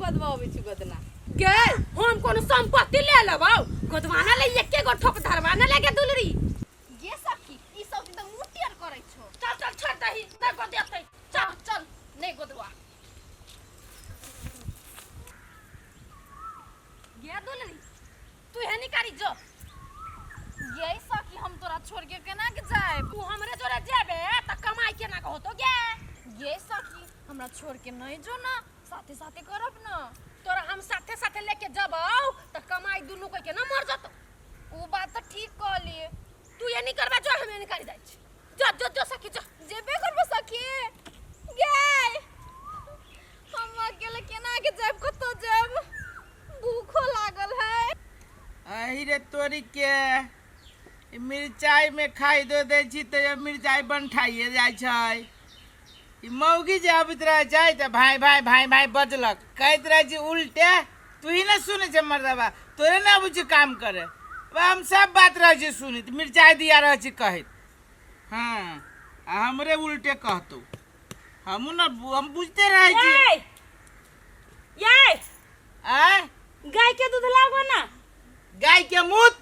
गोदवाबै छी गोदना। गे हम कोनो संपत्ति ले लेबौ गोदवाना ले एके गो ठोप धरवाना ले गे दुलरी। गे सखी ई सब दिन तऽ मुँह टेढ़ करै छौ। चल चल छोड़ दही नहीं गोदेतै चल। चल नहीं गोदवा। गे दुलरी तू हे निकारी जो। गे सखी हम तोरा छोड़ के केना के जाएब? तू हमरे जोरे जेबे त कमाई केना के होतो गे? गे सखी हमरा छोड़ के नहीं जो ना, साथे साथे करब ना। तोरा हम साथे साथे लेके जबौ त कमाई दुनू कोई के ना मर जतो। उ बात त ठीक कहली। तू ये नहीं करबा जो हम ये नहीं कर जाइ छी। जो जो जो सखी जो। जेबे करबो सखी। गे हम अकेले केना के जाएब, कतौ जाएब, भूखो लागल है। अही रे तोरी के ई मिरचाई में खाई दो दै छी तऽ ये मिरचाई बनठाइए जाइ छै। ई मौगी जे अबैत रहै छै तऽ भाई भाई भाई भाई बजलक, कहैत रहै छी उल्टे। तू ही ने सुनै छै मर्दबा, तोरे ने अबै छै काम करे। हम सब बात रहै छी सुनैत, मिरचाई दिया रहै छी कहैत। हाँ आ हमरे उल्टे कहतौ, हमहूँ ने हम बुझते रहै छी। ये ये आँय? गाय के दूध लाबो ना। गाय के मूत?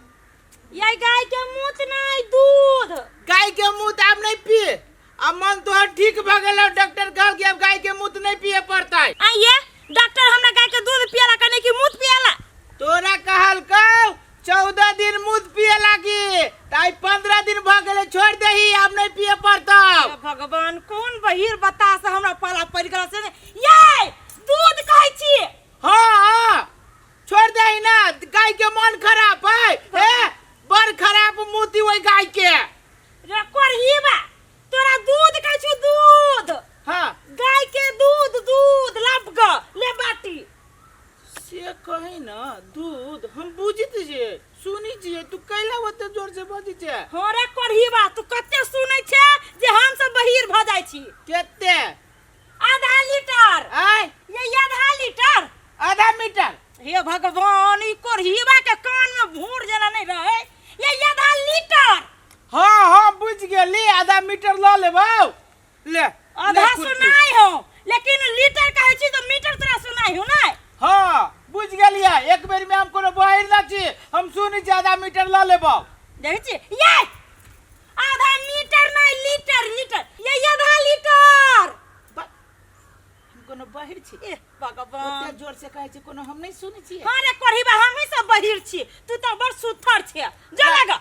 ये गाय के मूत नहीं, दूध। गाय के मूत आब नहीं पिए, अब मन तोहर ठीक भ गेल, डॉक्टर कहल कि अब गाय के मूत नहीं पिए पड़तै। आइए डॉक्टर हमरा गाय के दूध पियला कने कि मूत पियला? तोरा कहल कौ 14 दिन मूत पिए लागी, ताई 15 दिन भ गेलै, छोड़ देही, आब नहीं पिए पड़तौ। हे भगवान, कोन बहिर बता से हमरा पाला पड़ गेल से। ये दूध कहै छी। हाँ हाँ छोड़ दे ना, गाय के मन खराब है, हे बड़ खराब मोती ओई गाय के। रे कोरही बा, तोरा दूध कहै छु दूध। हाँ। गाय के दूध, दूध लब ग ले बाटी। से कही ना दूध हम बुझित छियै, सुनी छियै, तू कैला ओते जोर से बजै छै? हाँ रे कोरही बा, तू कते सुनै छै जे हम सब बहिर भ जाइ छी। कते? आधा लीटर। आय? ये आधा लीटर। आधा मीटर। हे भगवान, ई कोरहीबा के कान में भूर जेना नहीं रहे। ये आधा लीटर। हाँ हाँ बुझ गेली, आधा मीटर ल लेबौ। ले, आधा ले खुरपी। सुनाई हो, लेकिन लीटर कहै छी तो मीटर तोरा सुनाई हो नै? हाँ बुझ गेलियै, एक बेर में हम कोनो बहिर न छी, हम सुनै छी आधा मीटर ल लेबौ। देखै छी ये आधा मीटर नहीं, लीटर, लीटर, ये आधा लीटर। हम कोनो बहिर छी? ए भगवान, ओते जोर से कहै छी कोनो हम नहीं सुनै छियै। हाँ रे कोरहीबा, हमही सब बहिर छी, तू तो बड़ सुथर छे। जा लगा।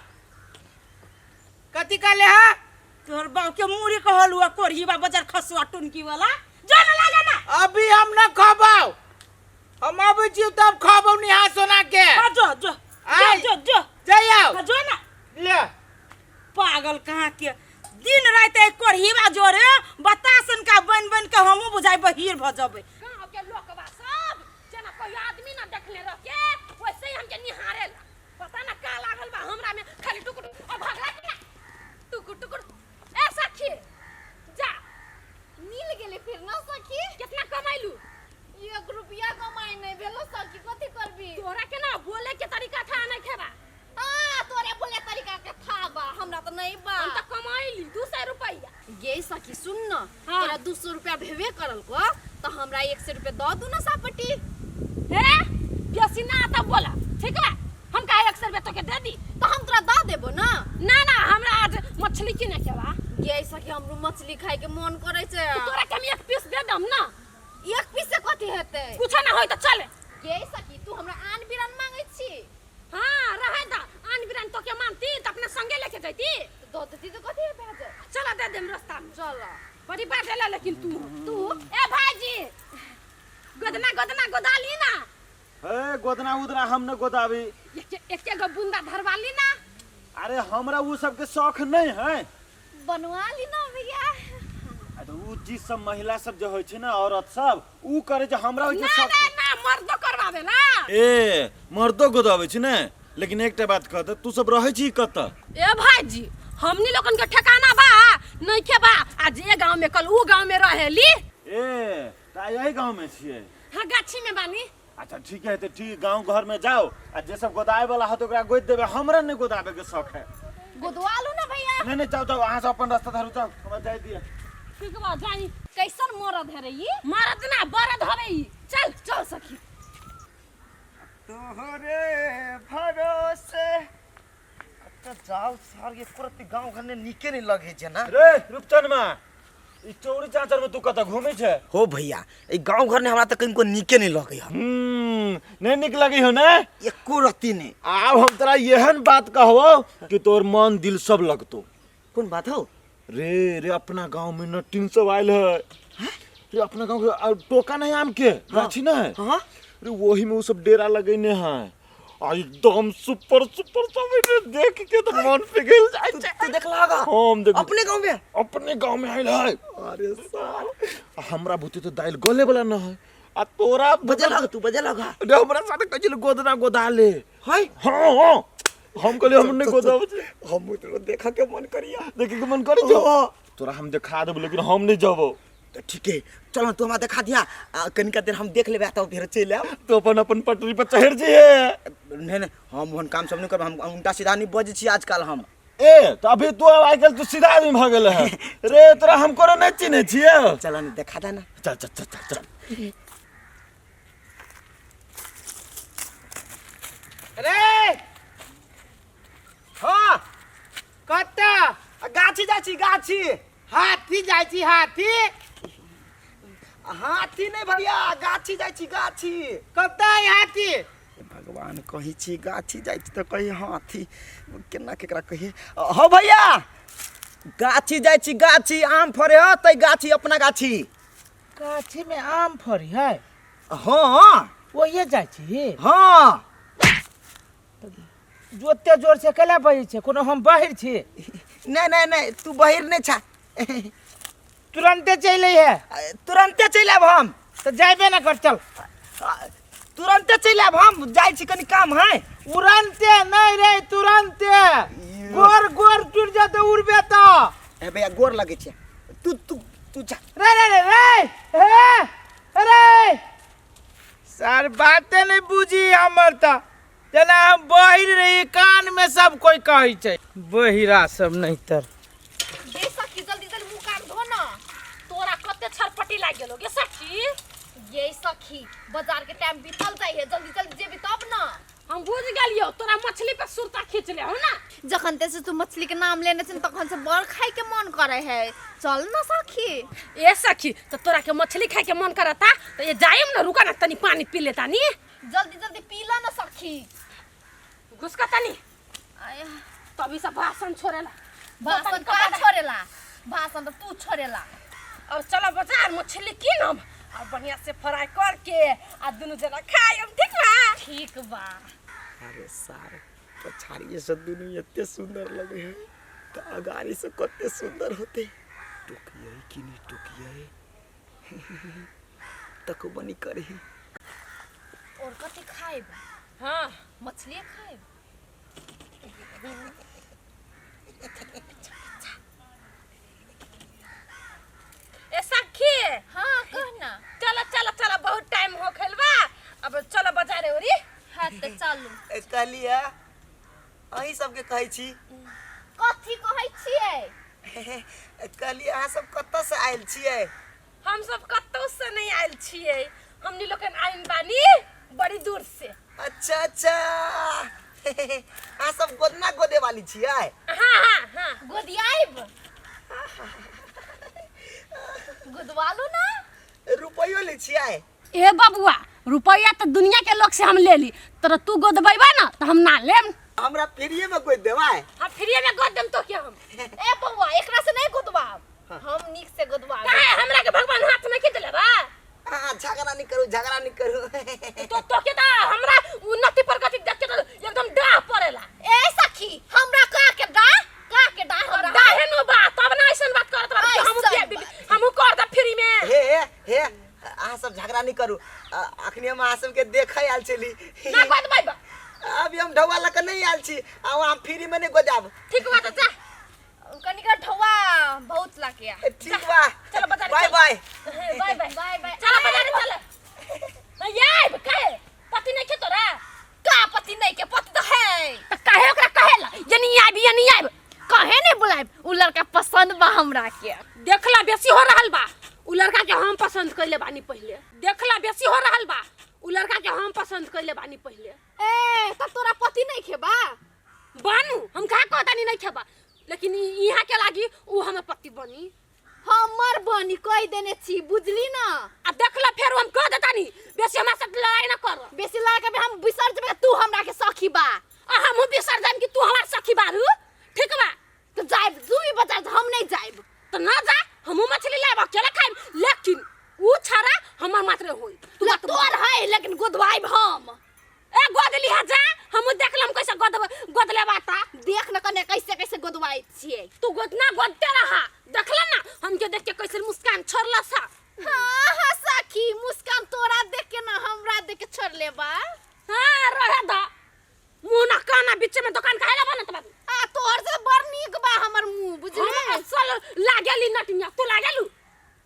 कथी कहले हा? तोहर बाप के मुड़ी कहल हुआ कोरहीबा बजार खसुआ टुनकी वाला। जा ना लगा ना। अभी हम न खबौ, हम अबै छी तब खबौ निहा सोना के। हाँ, जो, जो, आय। जो, जो, जो। जइयौ। हाँ, जो ना। ले। पागल कहाँ के दिन रात एक कोरहीबा जोरे बतासन का बन बन के हमहूँ बुझाइ बहिर भ जबै। गाँव के लोकवा सब जेना कोई आदमी ना देखले रह के वैसे ही हमके निहारेला। पता ना का लागल बा हमरा में, खाली टुकुर टुकुर और भगला के ना टुकुर टुकुर। ए सखी जा, मिल गेलै फिर ना सखी। कितना कमाइलू? 1 रुपया कमाई नहीं भेलो सखी, कथी करबी? तोरा के ना बोले के तरीका था नहीं खेबा। हाँ, तोरे बोले तरीका के था बा, हमरा तो नहीं बा। हम तो कमाइली 200 रुपया। गे सखी सुन ना, हाँ। तोरा 200 रुपया भेबे करल को, तो हमरा 100 रुपया दऽ दू ना सापटी। हे बेसी ना आता बोला, ठीक है? हम काहे 100 रुपया तोके दे दी? तो हम तोरा दऽ देबो ना। ना ना, हमरा आज मछली किने के बा। गे सखी हमरो मछली खाए के मन करै छै। तो तोरा के हम 1 पीस they दम ना। 1 पीस से कथी हेतै? कुछो ना होई तो चले। गे सखी तू हमरा आन बिरान मांगै छी? हाँ रहे दा, आन बिरान तोके मानती त अपना संगे लेके जैती। तो दऽ देती तो कथी भए जाय? चल they them रास्ता में। चल। बड़ी बात है लेकिन तू। तू? ए भाईजी गोदना गोदना गोदाली ना। हे गोदना उदना हम न गोदाबी। एके एके गो बूंदा धरवा ली ना। अरे हमरा उ सब के शौक नहीं है। बनवा ली ना भैया। अरे उ चीज सब महिला सब जो होय छै ना, औरत सब उ करे जे हमरा होय छै ना, शौक। ना, ना, मर्दो करवावे ना। ए मर्दो गोदावे छै ने, लेकिन एकटा बात कह त तू सब रहै छी कत? ए भाईजी हमनी लोगन के ठिकाना बा नहीं के बा, आज ए गांव में कल उ गांव में रहेली। ए त यही गांव में छियै? हां गाछी में बानी। अच्छा ठीक है, तो ठीक गांव घर में जाओ आ जे सब गोदाए वाला है तो ओकरा गोद देबे, हमरा नहीं गोदाबे के शौक है। गोदवा लू ना भैया। नहीं नहीं जाओ जाओ, अहाँ सब अपन रास्ता धरू, जाओ हमरा जाय दिया। ठीक बा जाई। कैसन मरद है रे ई? मरद ना बरद हवे ई। चल चल सखी। तोहरे भरोसे अच्छा जाओ सार ये कुरती गांव घर ने नीके नहीं लगे छै ना। रे रूपचन मा ई चौरी चाचर में तू कतऽ घूमै छै? हो भैया ई गांव घर ने हमरा तऽ कनिको नीके नहीं लगे है। नहीं नीक लगे हो ना? एको रत्ती नहीं। आब हम तोरा एहन बात कहबो कि तोर मन दिल सब लगतो। कोन बात हो? रे रे अपना गांव में नटिन सब आयल है। रे अपना गांव के टोका नहीं आम के गाछी ना है। हाँ। रे वही में वो सब डेरा लगेने है आ एकदम सुपर सुपर सब एने देख के तो मन पिघल जाय तू छै। तू देखला होगा? हम देख अपने गांव में? अपने गांव में आयल है। अरे साल हमरा भूते तो दाइल गले वाला न है आ तोरा बजल होगा, तू बजल होगा। रे हमरा साथे कहै छलै गोदना गोदा ले। हाय। हाँ हाँ हम कहलियै हम नहि गोदाबै छी। हम तो देखा के मन करिया। देखे के मन करै छौ? हाँ। तोरा हम देखा देब लेकिन हम नहि जबौ। तो ठीक है चलो तू हमरा देखा दिया कनिका देर हम देख लेबै तब फेर चलि आयब। तो अपन अपन पटरी पर चढ़ि जइहे। नहीं नहीं हम ओहन काम सब नहीं करब, हम उल्टा सीधा नहीं बजै छी आजकल हम। ए तो अभी तू आइ काल्हि तू सीधा आदमी भऽ गेल है। रे तोरा हम कोनो नहि चिन्है छियै। चल ने देखा दे ना। चल चल चल चल चल। रे हाँ कतऽ? गाछी जाइ छी गाछी। हाथी जाइ छी हाथी? हाथी नहीं भैया गाछी जाइ छी गाछी। कतऽ है हाथी? भगवान कही छी गाछी जाइ छी तऽ कही हाथी केना केकरा कही। हो भैया गाछी जाइ छी गाछी आम फड़े हो तै गाछी अपना गाछी। गाछी में आम फड़ी है? हाँ। ओहिए जाइ छी? हाँ। जोते जोर से केला बजै छै? कोनो हम बहिर छी? नहीं नहीं नहीं तू बहिर नहीं छा। तुरंते चलि है। तुरंते चलि आयब हम। तऽ जाबे ना कर चल। तुरंते चलि आयब हम जाइ छी कनि काम है। उड़नते नहीं रे तुरंते गोर गोर टूट जाते उड़बे तऽ। ए भैया गोर लगै छै तू तू तू जा। रे रे रे रे हे रे सर बाते नहीं बुझी हमर तऽ जेना हम बहिर रही कान में सब कोई कहै छै बहिरा सब नहीं तर। गे सखी जल्दी जल्दी मुँह कान धो ना। तोरा कते छरपटी लागि गेलो गे सखी? ये सखी बाजार के टाइम बीतल जाइ है जल्दी जल्दी जेबी तब ना। हम बुझ गेलियो तोरा मछली पर सुरता खींच ले हो ना। जखन ते से तू मछली के नाम लेने छिन तखन से बड़ खाए के मन करे है। चल ना सखी। ए सखी तो तोरा के मछली खाए के मन करता तो ये जाइम ना रुका ना तनी पानी पी लेता नी। जल्दी जल्दी पी ला ना सखी। घुसका तनी। आया। तभी सब भाषण छोड़ेला। भाषण का छोड़ेला? भाषण तो तू छोड़ेला। और चलो बाजार मछली कीनम और बढ़िया से फ्राई करके आ दुनू जना खायम ठीक बा? ठीक बा। अरे सार पछाड़िए से दुनू एते सुंदर लगे है तो अगाड़ी से कते सुंदर होते। टोकिए कि नहीं टोकिए तक बनी करे। और कथी खाएब? हाँ मछली खाएब। ए सखी। हाँ कह ना। चलो चलो चलो बहुत टाइम हो गइल बा अब चलो बाजारे ओरी। हाँ तो चलू। कहलिए अहीं सबके कहै छी। कथी कहै छियै? कहलिए अहाँ सब कतऽ से आयल छियै? हम सब कतौ से नहीं आयल छियै हमनी लोकन आयल बानी बड़ी दूर से। अच्छा अच्छा अहाँ सब गोदना गोदे वाली छियै? हाँ हाँ हाँ। गोदियाइब? गोदवालू ना? रुपैयो लै छियै? ए बबुआ रुपैया तो दुनिया के लोग से हम ले ली तर तू गोदबैबा ना तो हम ना लेम। हमरा फ्रीए में गोद देबै? हम फ्रीए में गोद देम तो के हम। ए बबुआ एकरा से नहीं गोदवाब हम नीक से गोदवाब। काहे हमरा के भगवान हाथ में खींच लेबा? हाँ झगड़ा नहीं करू झगड़ा नहीं करू। तो के ता हमरा उन्नति प्रगति देख के तो एकदम डाह पड़ेला। ए सखी हमरा का के डाह का के डाह हमरा डाहे नो बा तब ना ऐसन बात करत बा हमहू कर the free में। हे हे अहाँ सब झगड़ा नहीं करू अखनी हम अहाँ सबके देखे आयल छली। ना गोदबै। अभी हम ढौआ लऽ के नहीं आयल छी आ हम फ्री में नहीं गोदाब। ठीक बा त जा। कनिका ढौआ बहुत लाके। ठीक बा चलो बाजार बाय बाय। बाय बाय बाय बाय। चलो बाजार चलो। यार काहे पति नहीं के तोरा? का पति नहीं के पति तो है। त काहे ओकरा कहेला यनी आबी यनी आबी? काहे नहीं बुलाएब उ लड़का पसंद बा हमरा के। देखला बेसी हो रहल बा उ उ लड़का के हम पसंद कैले बानी पहिले। देखला बेसी हो रहल बा। उ लड़का के हम पसंद कैले बानी पहिले। ए तब तोरा पति नहीं खेबा? बानू हम का कहतानी नहीं खेबा, लेकिन यहाँ के लागी उ हमर पति बनी। हमर बनी कह देने छी, बुझली ना? आ देखला फेर हम कह देतानी बेसी हमरा से लड़ाई ना कर। बेसी लड़ा के हम बिसर जेबे तू हमरा के सखी बा। आ हमहू बिसर जाम कि तू हमार सखी बारू, ठीक बा? तो जाइब तू भी बचा, हम नहीं जाइब। तो ना जा, हमहू मछली लाइब अकेले खाइब, लेकिन उ छाड़ा हमर मात्र होई। तू तोर है लेकिन गोदवाइब हम। ए गोद लिहा जा, हमहू देख लम कैसे गोद गोदले बाता। देख न कने कैसे कैसे गोदवाइ छियै। तू गोदना गोदते रहा, देखला ना हमके देख के कैसे मुस्कान छोड़ला सा। हाँ हाँ सखी, मुस्कान तोरा देख के ना हमरा देख के छोड़ ले बा। हाँ रहे दा, मुंह ना काना बीच में दुकान काहे ला बनत बाबू? आ तोहर से बड़ नीक बा हमर मुंह, बुझली? हम असल लागेली नटिया, तू लागेलू?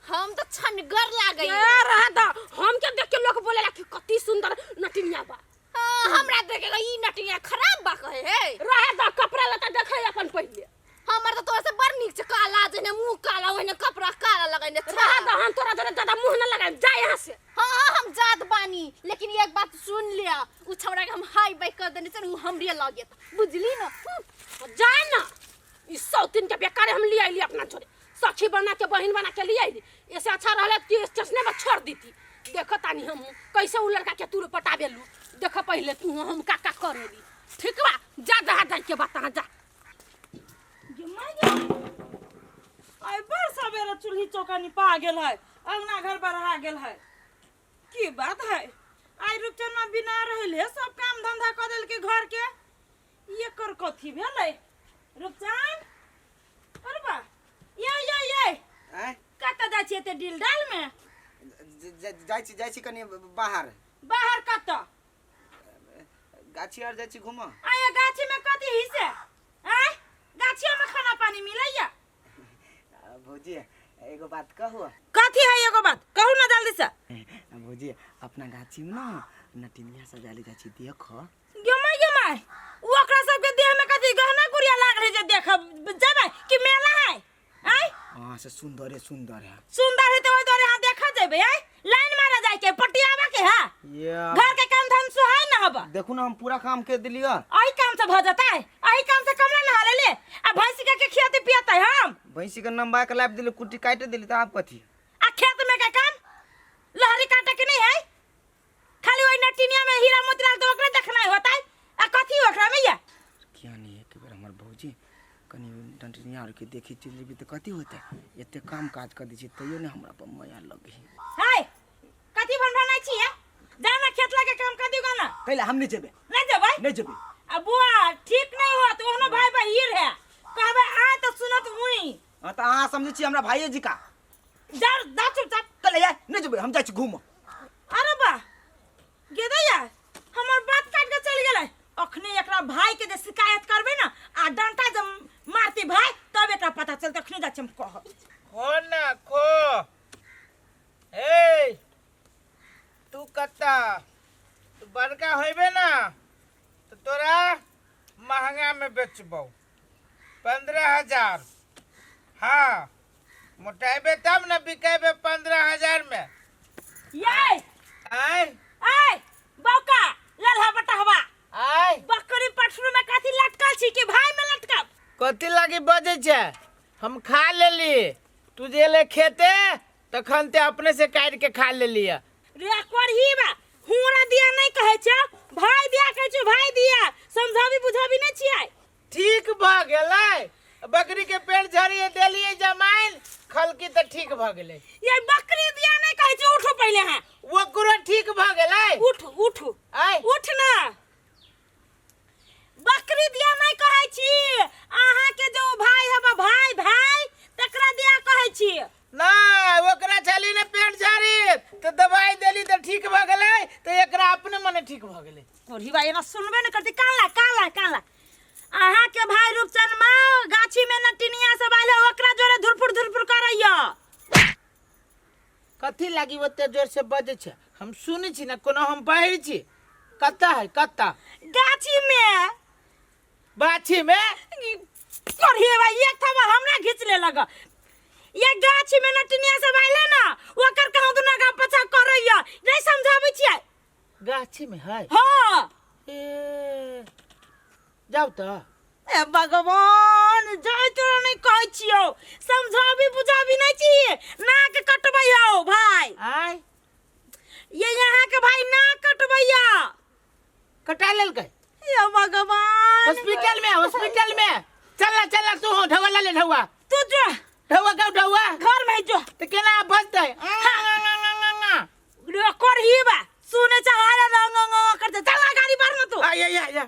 हम तो छनगर लागई। ए रहे दा, हम के देख के लोग बोलेला कि कति सुंदर नटिया बा। हाँ, हमरा देखे के ई नटिया खराब बा कहे हे। रहे दा, कपड़ा लत्ता देखे अपन पहिले। हमर तो तोहर से बड़ नीक छै, काला जने मुंह काला ओहने कपड़ा काला लगैने छै। रहे दा, हम तोरा जरे ज्यादा मुंह न लगाए, जा यहाँ से। हाँ हाँ हम जात बानी, लेकिन एक बात सुन लिया, उ छौड़ा के हम हाई बाई कर देने छै, उ हमरे लगे, बुझली ना? जा ना, ई सौतीन के बेकार हम ले आइली अपना छोड़े, सखी बना के बहन बना के ले आइली। ऐसे अच्छा रहले कि स्टेशने पर छोड़ दीती। देख तानी हम कैसे उ लड़का के तू पटाबेलू, देख पहले तू हम का का करेली, ठीक बा? जा जहाँ जाए के बता जा। आई बड़ सवेरे चूल्ही चौका निपा गेल है, अंगना घर बढ़ा गेल है, की बात है? आई रुपचनमा बिना रहले सब काम धंधा कर देलके घर के, एकर कथी भेलै? रुपचन अरे बा, ये ये ये आँय? कतऽ जाइ छियै एते डील डाल में? जाइ छी, जाइ छी कनि बाहर। बाहर कतऽ? गाछी आर जाइ छी घूमऽ। आय गाछी में कथी हिस्से? आय गाछिया में खाना पानी मिलैया? भौजी एगो बात कहू। कथी है एगो बात? कहू ना जल्दी से। भौजी अपना गाछी में ना नटिनिया सजाले जाइ छी, देख। गेमाय गेमाय, उ ओकरा सबके देह में कथी गहना गुड़िया लागल है जे देखब जेबै कि मेला है? आय हाँ से सुंदर है, सुंदर है। सुंदर है तो ओइ दुआरे अहाँ देखऽ जेबै? आय लाइन मारा जाय के पटियाबा के है, ये घर के काम धाम सुहाय ना हब। देखू ना हम पूरा काम कर दिलियो। अही काम से भऽ जेतै, अही काम से कमला नहा लेले आ भैंसी के खियाते पियाते हम। भैंसी के नंबा के लाबि दिली, कुट्टी काटि दिली, तऽ आब कथी? आ खेत में के काम लहरी काटे के नहीं है, खाली ओइ नटिनिया में हीरा मोती लाल तो ओकरे देखना होतै, आ कथी ओकरा में या? किया नहीं एक बेर हमर भौजी कनि डंटनिया आर के देखी चलि जेबी तऽ कथी होतै? एते काम काज कर दै छी तैयो नहि हमरा पर माया लगै। हाय कथी भनभनाइ छियै? जा ना खेत लगे काम कर दियौ ना। कैला हम नहि जेबै। नहि जेबै? नहि जेबै। आ बुआ ठीक नहीं होत, ओहनो भाई बहिर है, कहबै आय तऽ सुनत उई। हाँ तऽ अहाँ समझै छी हमरा भाइये जी का। जा जा चुपचाप। कैला यार नहि जेबै, हम जाइ छी घूमऽ। अरे बा गेदैया हमर बात काट के चलि गेलै। अखने एकरा भाई के जे शिकायत करबै ना आ डंटा जे मारती भाई तब एकरा पता चलतै। अखने जाइ छी हम कहब। खो ना खो। ए तू कत्ता तू बड़का होइबे ना तो तोरा महंगा में बेचबौ 15,000। हाँ मोटाइबे तब ना बिकेबे 15,000 में। ये आय आय बौका लल्हा बटहवा आय बकरी पठरू में कथी लटकल छी कि भाई में लटकब? कथी लागी बजै छै? हम खा लेली, तू जे ले खेते तखन ते अपने से काटि के खा लेली। रे करही बा हुरा दिया नहीं कहै छै, भाई दिया कहै छै, भाई दिया समझाबी बुझाबी नहीं छियै। ठीक भ गेलै, बकरी के पेट झरिए देलिए जमाइन खलकी त ठीक भ गेलै। ये बकरी दिया नहीं कहै छै, उठो पहिले। हां ओकरो ठीक भ गेलै। उठ उठ आय उठ ना, बकरी दिया नहीं कहै छी, अहाँ के जो भाई हबा भाई भाई तकरा दिया कहै छी। ना ओकरा छली ने पेट झरी त दवाई देली त ठीक भ गेलै, त एकरा अपने मने ठीक भ गेलै। कोढ़ी बा एना सुनबे न करती। काला काला काला अहाँ के भाई रूपचंद माँ गाछी में नटिनिया सब आयल है, ओकरा जोरे धुरफुर धुरफुर करैया। कथी लागी ओते जोर से बजै छै? हम सुनै छी ना, कोनो हम बहिर छी। कत्ता है कत्ता? गाछी में। बाछी में? कोढ़ी बा एक थमा हमरा घींच ले लग। ये गाछी में नटिनिया सब आइले ना ओकर कहाँ दुना गा पछा करैया नहीं समझाबै छियै। गाछी में है? हाँ। ए जाउ तऽ। ए भगवान, जाय तोरा नहीं कहै छियौ, समझाबी बुझाबी नहीं छियै, नाक कटबै हौ भाई। आय ये यहाँ के भाई नाक कटबैया। कटा लेलकै? ये भगवान, हॉस्पिटल में, हॉस्पिटल में चल ना, चल ना तू, ढौआ ला ले, ढौआ। तू जो ढौआ गाउ, ढौआ घर में जो तऽ केना बजतै? करही बा सुने चाहे रंग रंग करते। चल ना गाड़ी बार में तू। आ या या या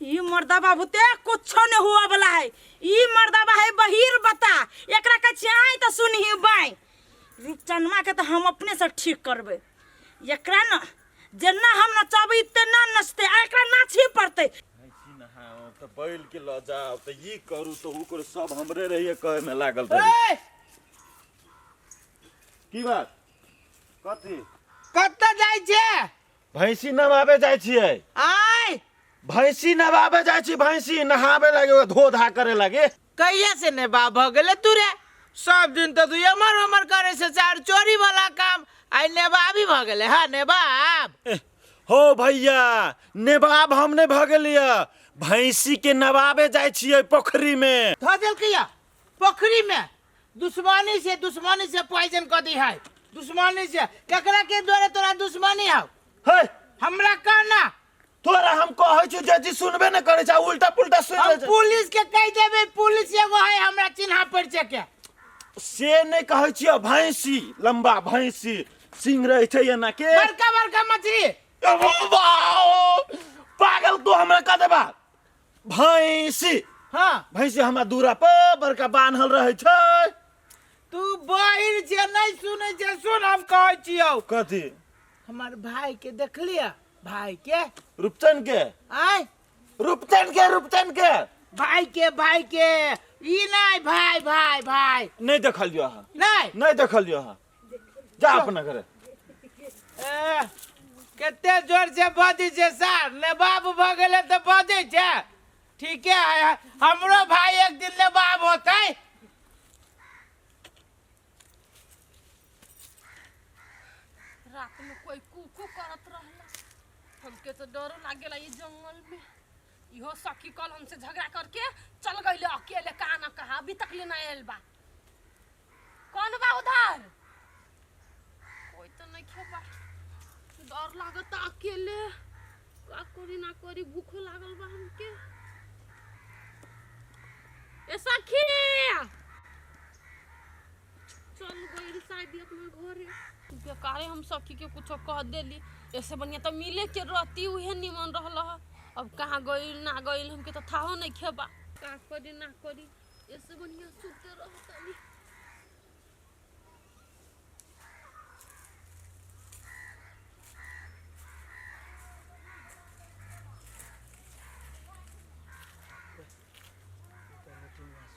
ई मर्दा बाबू ते कुछो नहीं हुआ वाला है। ई मर्दा बा है बहिर बता, एकरा के चाहे तो सुनही बाई। रूपचनमा के तो हम अपने से ठीक करबे, एकरा न जेना हम नचबी तेना नचते, आ एकरा नाचे पड़ते। नहाओ तऽ बैल के लऽ जाओ तऽ ई करू तऽ ऊ करू, सब हमरे रहिए कहे में लागल रही। ए की बात? कथी? कतऽ जाइ छै? भैंसी नवाबे जाइ छियै। आय भैंसी नवाबे जाइ छी, भैंसी नहाबे लागे, धो धा करे लागे। कहिया से ने बा भऽ गेलै तू रे? सब दिन तऽ तू एमहर ओमहर करे से चार चोरी वाला काम, आइ नेबाबी भऽ गेलै। हाँ नेबाब। हो भैया, नेबाब हम नहि भऽ गेलियै, भैंसी के नवाबे जाइ छियै पोखरी में। धऽ देलकै पोखरी में? दुश्मनी से, दुश्मनी से पॉइजन कऽ दी है, दुश्मनी से। केकरा के द्वारा तोरा दुश्मनी हौ? हे हमरा कह ना। तोरा हम कहै छियौ जे जी सुनबे नहि करै छै, उल्टा पुल्टा सुनि हम लै छै। पुलिस के कहि देबै, पुलिस एगो है हमरा चिन्हा परिचय के। से नहि कहै छियौ, भैंसी लम्बा भैंसी सिंग रहै छै एना के, बड़का बड़का मछली। पागल तू हमरा कह देबा। भैंसी। हाँ भैंसी हमरा दूरा पर बड़का बान्हल रहै छै। तू बहिर छै, नहीं सुनै छै। सुन, हम कहै छियौ। कथी? हमर भाई के देखलियै? भाई के? रूपचन के? आय रूपचन के, रूपचन के भाई के, भाई के ई नहीं, भाई भाई भाई नहीं देखलियो अहाँ? नहीं नहीं देखलियो अहाँ, जा अपना घरे। ए, कते जोर से बजै छै सार, नवाब भऽ गेलै तऽ बजै छै। ठीके है, हमरो भाई एक दिन नवाब होतै। रात में कोई कू कू करत रहला, हमके तो डरो लागेला ये जंगल में। इहो सखी कल हमसे झगड़ा करके चल गईले अकेले कहाँ ना कहाँ, अभी तक ले ना आयल बा। कौन बा उधर? कोई तो नहीं खेबा। डर लागता अकेले, का करी ना करी, भूखो लागल बा हमके। ए सखी चल गई शायद अपना घरे। बेकारे हम सखी के कुछो कह देली, ऐसे बढ़िया तो मिले के रहती उहे निमन रहल ह। अब कहाँ गइल ना गइल हमके तो थाहो नहीं खेबा। का करी ना करी, ऐसे बढ़िया सुते रहतनी।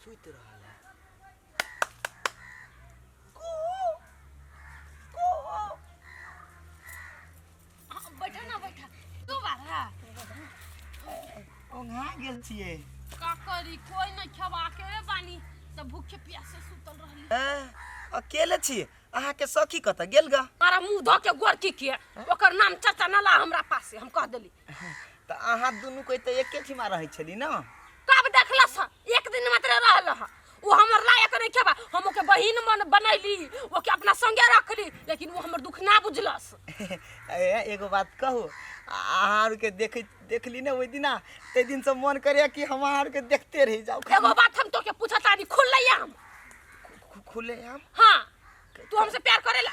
सुति रहल है। हाँ, बैठा ना बैठा, दो बार है ओंघा गेल छियै। का करी, कोई नहीं खेबा, अकेले बानी त भूखे प्यासे सुतल रहली। ए, अकेले छी? अहाँके सखी कतऽ गेल गा? मारा मुंह धो के गोरकी के ओकर नाम चाचा न ला हमरा पासे, हम कह देली। तऽ अहाँ दुनू कोई तऽ एके ठिमा रहै छली न? कब देखलस? एक दिन मात्र रहल ह। वो हमर लायक नहीं खेबा। हम ओके बहिन मन बनैली, ओके अपना संगे रखली, लेकिन वो हमर दुख ना बुझलस। ए, एगो बात कहू, अहाँ आरके देख देखली ने ओहि दिना, ताहि दिनसँ मन करैया कि हम अहाँ आरके देखते रहि जाउ। एगो बात हम तोके पूछतानी, खुले आम? खुले आम? हाँ, तू हमसे प्यार करेला?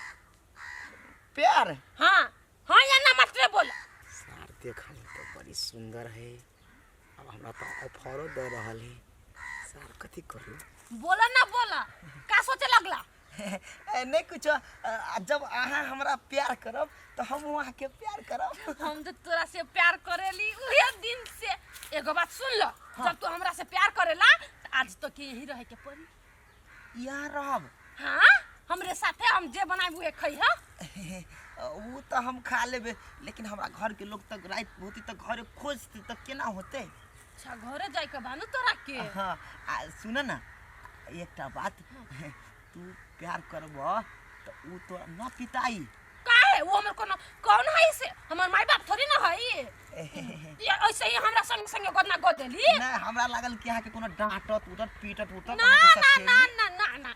प्यार? हाँ हाँ या ना मात्र बोल। सार देखल तो बड़ी सुंदर है, अब हमरा तो ऑफरो दे रहल है। सार कथी करू? बोला ना बोला, का सोचे लगला? ए, नहीं कुछ, जब अहाँ हमरा प्यार करब तो हम अहाँके प्यार करब। हम तो तोरा से प्यार करेली उहे दिन से। एगो बात सुन लो। हाँ। जब तू हमरा से प्यार करेला तो आज तो के यही रहे के पड़ी। यहाँ रहब? हाँ, हमरे साथे, हम जे बनाबू उहे खइहा। उ तो हम खा लेबे, लेकिन हमरा घर के लोग तक रात होती तो घरे खोजती तो केना होते? अच्छा, घरे जाय के बानू तोरा के। हाँ, आ सुन ना, एकटा बात, तू प्यार करबह तऽ उ तोरा न पिताई। काहे? वो हमर कोनो कौन है से? हमर माई बाप थोड़ी ना है। ये ऐसे ही हमरा संग संग गोदना गोद देली। नहीं, हमरा लागल कि अहाँके कोनो डांटत उटत पीटत उटत। ना। अहाँके ना। सखेली। ना ना ना ना,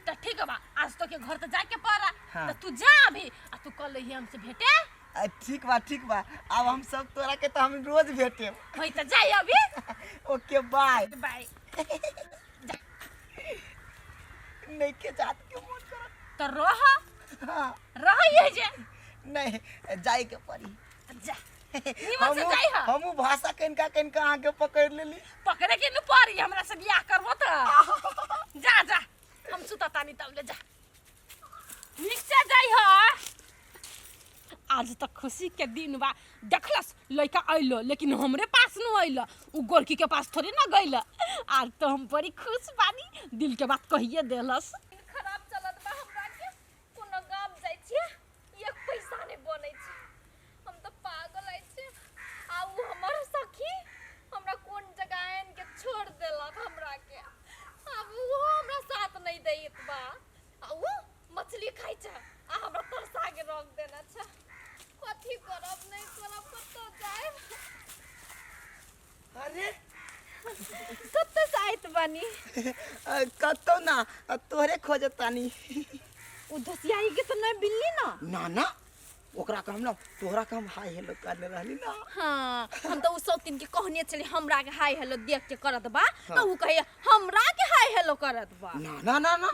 त ठीक बा, आज तो के घर त जाए के पड़ा। हाँ। त तू जा अभी आ तू कल ही हमसे भेटे। ठीक बा, ठीक बा। अब हम सब तोरा के तो हम रोज भेटे। होई त जाई अभी। ओके, बाय। बाय। नहीं के जात के मन करत। त रह। हाँ। रह ये जे। नहीं, जाए के पड़ी। जा, निमन से जाई। हा। हमू भाषा कनिका कनिका अहाँके पकड़ लेली। पकड़े के न पड़ी, हमरा से बियाह करबो त। जा जा, हम सुता तानी तब ले जा, निक से जाई। हा, आज तक खुशी के दिन बा। देखलस, लड़का अइलो लेकिन हमरे पास न अइलो, उ गोरकी के पास थोड़ी ना गइल। आज तो हम बड़ी खुश बानी, दिल के बात कहिए देलस। खराब चलत बा हमरा के। कोनो गाम जाइ छियै, एक पैसा नहि बनै छै। हम तऽ पागल आइ छी। आ उ हमर सखी हमरा कोन जगह आनि के छोड़ देलक हमरा के। आब ओहो हमरा साथ नहि दैत बा। आ उ मछली खाइ छै आ हमरा तरसा के रख देने छै। कथी करब, नहि करब, कतऽ जायब? अरे! कतऽ से आइत बानी? कतौ ना, तोहरे खोजत तानी। उ धसियाई के तऽ नहि बिल्ली ना? ना ना, ओकरा के हम ना, तोहरा के हम हाय हेलो करले रहली ना। हाँ, हम तऽ उ सौतिन के कहने छली हमरा के हाय हेलो देख के करत बा, तऽ उ कहे हमरा के हाय हेलो करत बा। ना ना ना ना,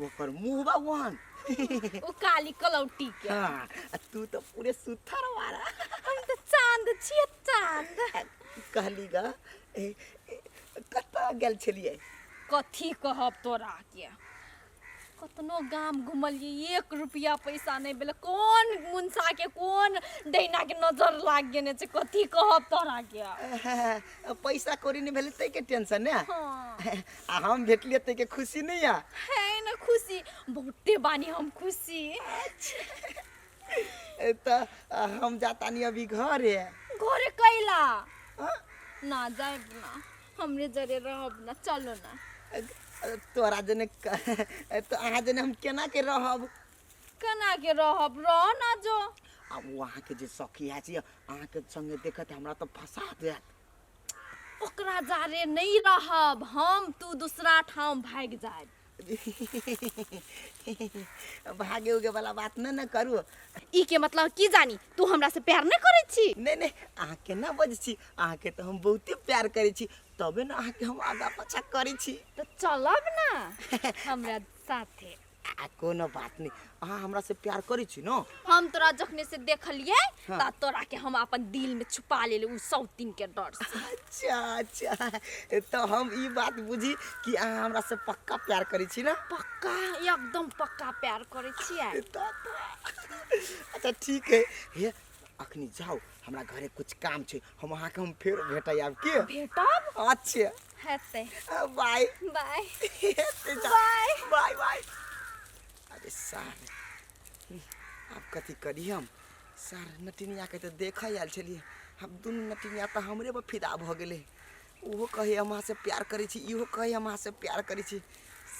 ओकर मुंह बा वहन। उ काली कलौटी के। हाँ, आ तू तो पूरे सुथर वाला। हम तऽ चांद छियै, चांद। कहली गा, ए, ए, कतऽ गेल छलियै? कथी कहब तोरा के, कतनो गाम घुमलियै, एक रुपया पैसा नहि भेलै। कोन मुनसा के, कोन डैना के नजर लाग गेने छै, कथी कहब तोरा के। पैसा कौड़ी नहि भेलै ताहिके टेंशन ने? हाँ। आ हम भेटलियै ताहिके खुशी नहीं है? है न, खुशी बहुते बानी हम खुशी। तऽ हम जातानी अभी घरे। घरे कैला? हाँ? ना जायब ना, हमरे जरे रहब ना, चलो ना। तोरा जने तऽ अहाँ जने हम केना के रहब? केना के रहब? रह ना जो। आ ओ अहाँके जे सखी है छै, अहाँके संगे देखत हमरा तऽ फंसा देत। ओकरा जारे नहीं रहब हम, तू दूसरा ठाम भागि जायब। भागे उगे वाला बात नहि ने करू। ई के मतलब की जानी, तू हमरा से प्यार नहीं करै छी? नहि नहि, अहाँ केना बजै छी? अहाँके तऽ हम बहुते प्यार करै छी, तबे ने अहाँके हम आगा पाछा करै छी। तऽ चलब ना हमरा साथे। आ कोनो बात नहि, अहाँ हमरा से प्यार करै छी ने? हम तोरा जखने से देखलियै, हाँ। तऽ तोरा के हम अपन दिल में छुपा लेली उ सौतीन के डर से। अच्छा अच्छा, तऽ हम ई बात बुझी कि अहाँ हमरा से पक्का प्यार करै छी ने? पक्का, एकदम पक्का प्यार करै छियै। अच्छा ठीक है, हे अखनी जाउ, हमरा घरे कुछ काम छै, हम अहाँके हम फेर भेटै आब के। भेटब। अच्छा। हेतै। बाय। बाय। बाय बाय बाय। अरे सार, आब कथी करी हम? सार नटिनिया के तऽ देखऽ आयल छलियै हम। दुनू नटिनिया तऽ हमरे पर फिदा भऽ गेलै। ओहो कहै हम अहाँसँ प्यार करै छी, इहो कहै हम अहाँसँ प्यार करै छी।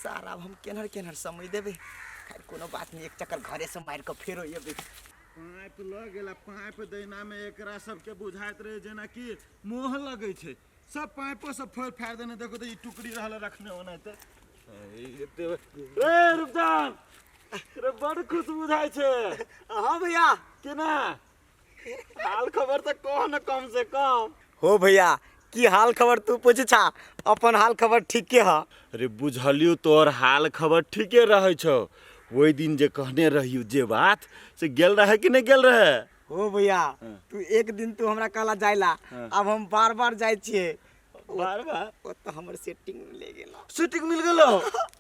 सार आब हम केनहर केनहर समय देबै? खैर, कोनो बात नहि, एक चक्कर घरेसँ मारि कऽ फेरो एबै। पाइप लऽ गेल आ पाइप दैनामे एकरा सबके बुझाइत रहै जेनाकि मोह लगै छै। सब पाइपो सब फोड़ि फाड़ि देने। देखो तऽ ई टुकड़ी रहल रखने ओनाहिते। ए रुपजान रे, बड़ खुश बुझाइ छै। हाँ भैया। केना हाल खबर तऽ कह न कम से कम। हो भैया, की हाल खबर तू पूछ छा, अपन हाल खबर ठीके है। अरे बुझलियौ, तोहर हाल खबर ठीके रहै छौ। ओहि दिन जे कहने रहियौ जे बात, से गेल रहे कि नहि गेल रहे? हो भैया, तू एक दिन तू हमरा कहला जाइला, अब हम बार बार जाइ छियै। बार बार? ओ तऽ हमर सेटिंग मिल गेल। सेटिंग मिल गेलो?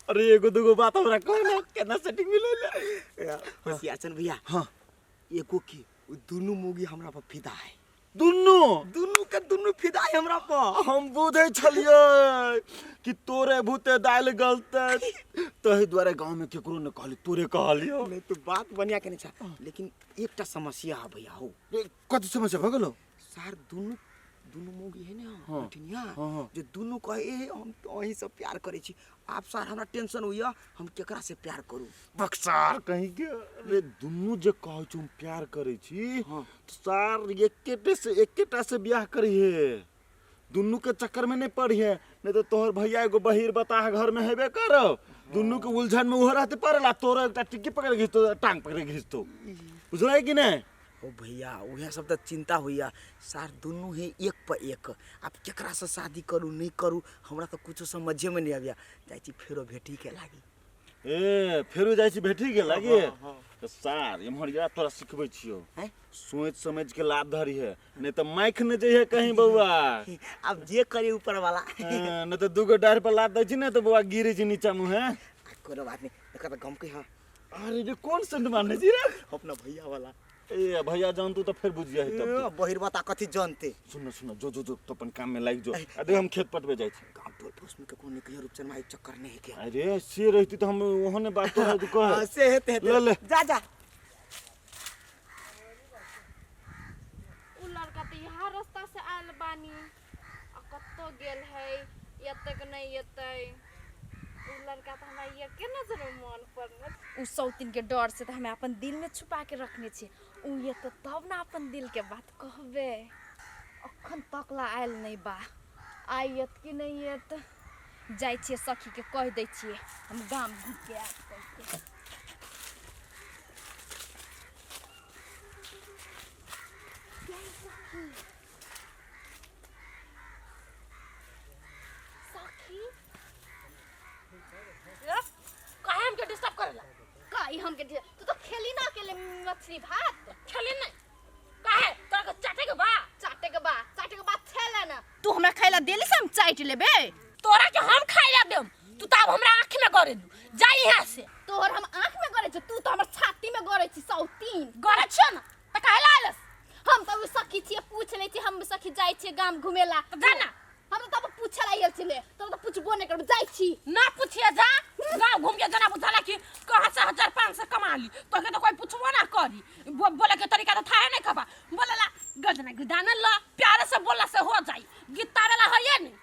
अरे एगो दूगो बात हमरा कह ना, केना सेटिंग मिलल? होशियार भैया। हाँ। एगो की, उ दुनू मुगी हमरा पर फिदा है। दुनू? दुनू के दुनू फिदा है हमरा पर। हम बुझै छलियै कि तोरे भूते दालि गलतै, तहि दुआरे गाँवमे केकरो नहि कहली, तोरे कहलियौ। नहीं, तू बात बढ़िया केने छा, लेकिन एकटा समस्या है भैया हो। कथी समस्या भऽ गेलो? सार दुनू दुनू मौगी है ने हाँ। नटिनिया हाँ, हाँ। जे दुनू कहे "ए, हम तो अहीं से प्यार करै छी आब सर हमरा टेंशन होइया हम केकरा से प्यार करू बक्सार कहीं के अरे दुनू जे कहै छौ हम प्यार करै छी हाँ। तऽ सार एकेटे से एकेटा से बियाह करिहे दुनू के चक्कर में नहीं पड़िहे नहीं तो तोहर भैया एगो बहिर बताह घर में हेबे करो दुनू के उलझन में उहो रहते पड़ल आ तोरो एकटा टिक्की पकड़ घिचतो टांग पकड़ घिचतो बुझलै कि नहीं ओ भैया उएह सब तऽ चिंता होइया सार दुनू है एक पर एक आब केकरा से शादी करू नहीं करू हमरा तऽ कुछो समझे में नहीं आबिया जाइ छी फेरो भेटी के लागी ए फेरो जाइ छी भेटी के लागी तऽ सार एम्हर या तोरा सिखबै छियौ हैं? सोचि समझि के लात धरिहे नहीं तऽ माइख ने जइहे कहीं बौआ आब जे करे ऊपर वाला हाँ, नहीं तऽ दूगो डाढ़ पर लात दै छी ने तऽ बौआ गिरे छी नीचा मुँहे आ कोनो बात नहीं देखा तऽ गमकै हँ अरे रे कोन सेंट मारने छी रे अपना भैया वाला ए भैया जान तू तऽ फेर बुझिया तब ए, बहिरवा ता कथी जानते सुन न सुन जो जो जो तो अपन काम में लागि जो आ देख हम खेत पटबे जाइ छी गाँव टोल पड़ोस में ककरो नहीं कहियो रूपचन माई चक्कर नहीं है क्या अरे से रहती तो हम ओहने बात तोरा तू कह हाँ, से हेते हेते ले ले जा जा उ लड़का तऽ यहाँ रास्ता से आयल बानी आ कतऽ गेल है एतक नहि एतै उ लड़का तऽ हमरा एके नजरमे मन पड़ल उ सौतिन के डर से तऽ हमे अपन दिल में छुपा के रखने छी उ एतै तब ने अपन दिल के बात कहबै अखन तक ला आयल नहि बा आइ एत कि नहि एत जाइ छियै सखीके कहि दै छियै हम गाम घुमि के आयब कहिके। सखी काहे हमके डिस्टर्ब करेला का ई हमके तू तो खेली ना अकेले मछली भात खेली नहीं काहे तोरा के चाटे के बा चाटे के बा चाटे के बाद खेले ना तू हमरा खाइला देली से हम चाट लेबे तोरा के हम खाइला देम तू तो अब हमरा आँख में गरे दू जा यहाँ से तोहर हम आँख में गरे छी तू तो हमर छाती में गरे छी सौतीन गरे छियो ना त काहे ला आइलस हम तो सखी छियै पूछ ले छी हम सखी जाइ छियै गाम घुमेला त जा ना हम तो तब पूछे ला आयल छले तब तो पूछबो नहीं करब जाइ छी ना पूछिए जा गाँव घूम के जना बुझाला कि कहाँ से 1500 कमा ली तोके तो कोई पूछबो ना करी बोले के तरीका तो था नहीं खबा बोलेला गजना गुदाना ल प्यारे से बोलला से हो जाई गीता वाला है नहीं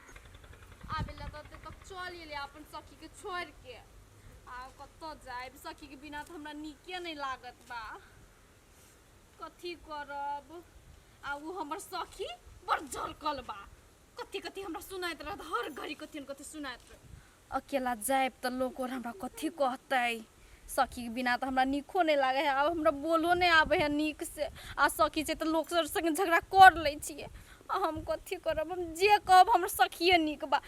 आबेला त तक चल एले अपन सखी के छोड़ के आ कतऽ जायब सखी के बिना तऽ हमरा नीके नहीं लागत बा कथी करब आ उ हमर सखी बड़ झलकल बा कथी कथी हमरा सुनाइत रहत हर घड़ी कथी न कथी सुनाइत रहत अकेला जायब तऽ लोक और हमरा कथी कहतै सखी के बिना तऽ हमरा नीको नहि लागै है आब हमरा बोलो नहि आबै है नीक से आ सखी छै तऽ लोक सब संगे झगड़ा कर लै छियै आ हम कथी करब हम जे कहब हमर सखिए नीक बा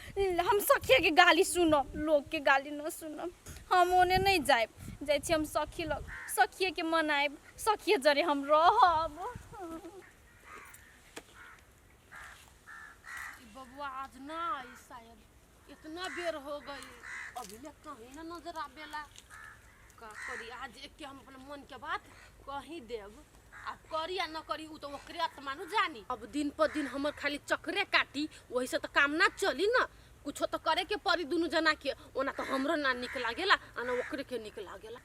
हम सखिएके गाली सुनब लोकके गाली न सुनब हम ओने नहि जायब जाइ छी हम सखी लग सखिएके मनायब सखिए जरे हम रहब ई बबुआ आज ना आई शायद इतना बेर हो गई अभी ले कहीं ना नजर आवेला का करी आज एक के हम अपना मन के बात कही देब आ करी या न करी उ तो ओकरे आत्मा नु जानी अब दिन पर दिन हमर खाली चक्करे काटी वही से तो काम ना चली ना कुछो तो करे के पड़ी दुनू जना के ओना तो हमरो ना निक लागेला आ ना ओकरे के निक लागेला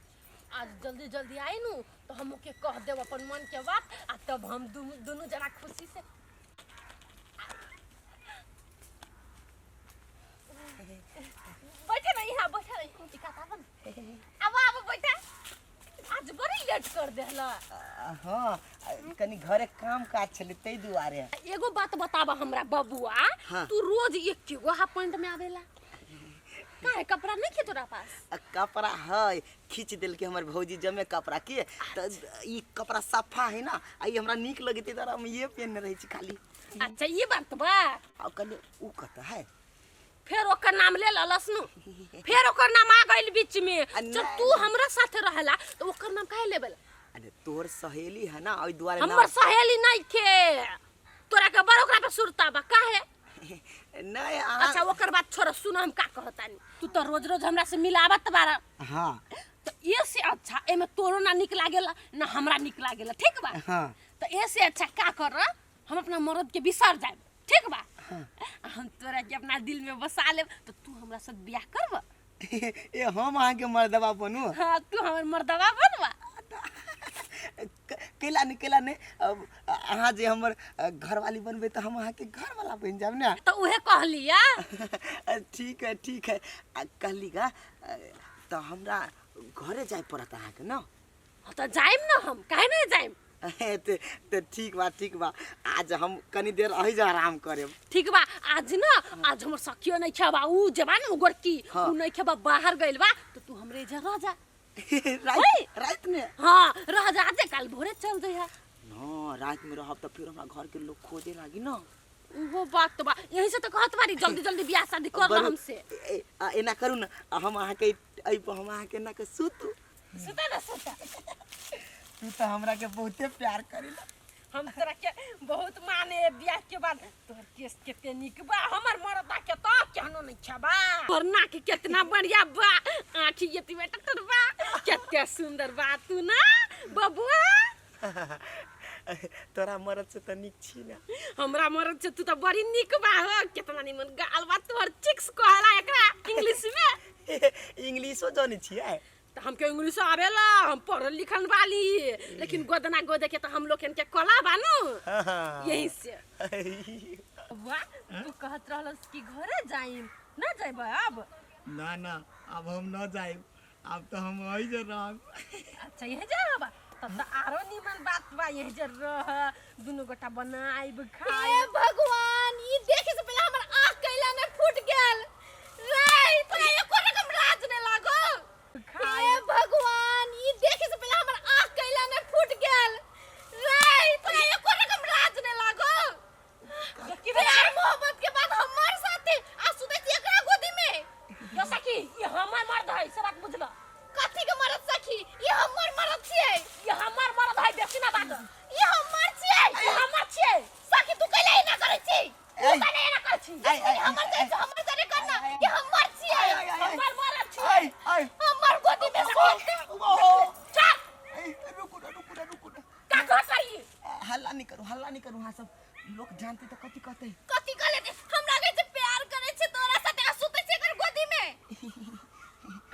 आज जल्दी जल्दी आई नु तो हम ओके कह देब अपन मन के बात आ तब हम दुनू जना खुशी से बैठे ना यहाँ बैठे ना दिक्कत आवन अब आब बैठे आज बड़ी लेट कर देहला हाँ कनी घरे काम काज छलै ताहि दुआरे एगो बात बताबा हमरा बबुआ हाँ। तू रोज एक गो हाफ पैंट में आवेला काहे कपड़ा नहीं खे तोरा पास आ, कपड़ा है खींच देलकै हमर भौजी जमे कपड़ा के तऽ ई कपड़ा सफा है ना आ ई हमरा नीक लगतै तऽ हम ये पहिनने रहै छी खाली अच्छा ये बात बा आ कहलियै उ कतऽ है फिर ओकर नाम ले ललस नु फिर ओकर नाम आ गइल बीच में आ जब नहीं। तू हमरा साथे रहेला तो ओकर नाम काहे लेबेला अरे तोहर सहेली है ना ओहि दुआरे हमर सहेली नहीं खे तोरा के बड़ ओकरा पे सुरता बा काहे नहीं अहाँ अच्छा ओकर बात छोड़ सुन हम का कहतानी तू तो रोज रोज हमरा से मिलावत बारा हाँ तो ये से अच्छा एमे तोरो ना निक लागेला ना हमरा निक लागेला ठीक बा हाँ। तो ये से अच्छा का कर हम अपना मर्द के बिसर जाए ठीक बा हम तोरा के अपना दिल में बसा लेब तो तू हमरा साथ बियाह करब ए हम अहाँके मर्दबा बनू हाँ तू हमर मर्दवा बनबा कैला नहि, कैला नहि। अब अहाँ जे हमर घरवाली बनबै तऽ हम अहाँके घरवाला बनि जायब ने। तऽ उहे कहलिया। ठीक है, ठीक है। आ कहली गा, तऽ हमरा घरे जाय पड़त अहाँके ने? हाँ, तऽ जाइम ना हम, काहे नहीं जाइम? ते ठीक बा, ठीक बा। आज हम कनी देर अही जा आराम करेब। ठीक बा। आज ना, आज हमर सखियो नहीं खेबा, ऊ जेबा न गोरकी। हाँ। ऊ नहीं खेबा, बाहर गइल बा, तो तू हमरे इधर रह जा। रात, रात में? हाँ, रह जा, आज कल भोरे चल जइहा। ना, रात में रहब त फिर हमरा घर के लोग खोजे लागी ना। उहो बात तो बा, यही से तो कहत बारी जल्दी जल्दी बियाह शादी कर ला हमसे। ए, ए, एना करू ना, हम अहाँके एहि पर हम अहाँके एना के सुतू। सुता ना, सुता। तू तो हमरा के बहुते प्यार करेला। हम तोरा के बहुत माने। बियाह के बाद तोहर केस केते नीक बा, हमर मरदा के तो केहनो नहीं छबा। तोहर नाक केतना बढ़िया बा, आँखी एती बेटा तोर बा, केते सुंदर बा तू ना बबुआ। तोरा मरद से तो नीक छी ना। हमरा मरद से तू तो बड़ी नीक बा हो, केतना निमन गाल बा तोहर, चिक्स कहला एकरा इंग्लिश में। इंग्लिशो जानै छियै? तो हमके इंग्लिश आवेला, हम पढ़ल लिखल वाली, लेकिन गोदना गोदे के तो हम लोग के कला बानू, यही से। वाह, तू कहत रहलस कि घरे जाइम, ना जाइब अब? ना ना, अब हम न जाइब, अब तो हम वही जे रहब। अच्छा, यही जाब तब तो आरो निमन बात बा, यही जे रह, दुनू गोटा बनाइब हे खाइब। भगवान, ई देखे से पहले हमर आँख कैला ने फूट गेल रे, तोरा एको रकम राज ने लागल। हे भगवान, ई देखे से पहले हमर आँख कैला ने फूट गेल रे, तोरा एको रकम राज ने लागल। प्यार मोहब्बत के बाद हमर साथे आ सुतै छी एकरा गोदी में। यो सखी, ई हमर मर्द है, से बात बुझल। कथी के मर्द सखी? ई हमर मर्द छियै। ई हमर मर्द है, बेसी ना बात। ई हमर छियै। ई हमर छियै। सखी, तू कैला एना करै छी? तू कैला एना करै छी? ई हमर जाइ छै, हमर साथे करना, ई हमर छियै। हमर मर्द छियै। हमर गोदी में सुतै। चल। रुकू ना, रुकू ना, रुकू ना। का कहत रही? हल्ला नहीं करू, हल्ला नहीं करू। हाँ, सब लोग जानते तो कथी कहते? कथी कहले? हमरा कहै छै प्यार करै छै तोरा साथे आ सुतै छै एकर गोदी में।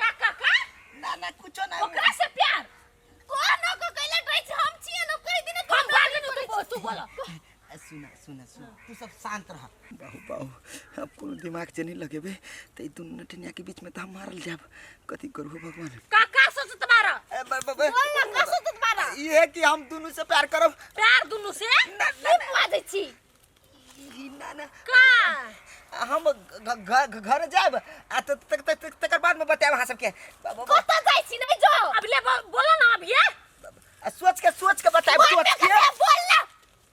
का का का? ना ना, कुछो ना। ओकरा से प्यार कोन ओकर कैला डरै छै? हम छियै न, कहि दिना हम बाजू न, तू बोल, तू बोल। सुना, सुना, सुना, तू सब शांत रह। बाहु बाहु, अब कोनो दिमाग से नहीं लगेबे त ई दुनू नटनिया के बीच में त हम मारल जाब। कथी करू हो भगवान? का का सोचत बारा? ए, ब, ब, ब, बोल ना, का सोचत बारा? ई है कि हम दुनू से प्यार करब। प्यार दुनू से? ना, ना, की बाजै छी? ई ना, ना। का? हम घर जाब आ त त त त तकर बाद में बतायब अहाँ सबके। कतऽ जाइ छी? नहीं जाओ। अब ले बोलो ना अब ये। आ, सोच के, सोच के बतायब, बोल सोच ना, के। कते बोल ना,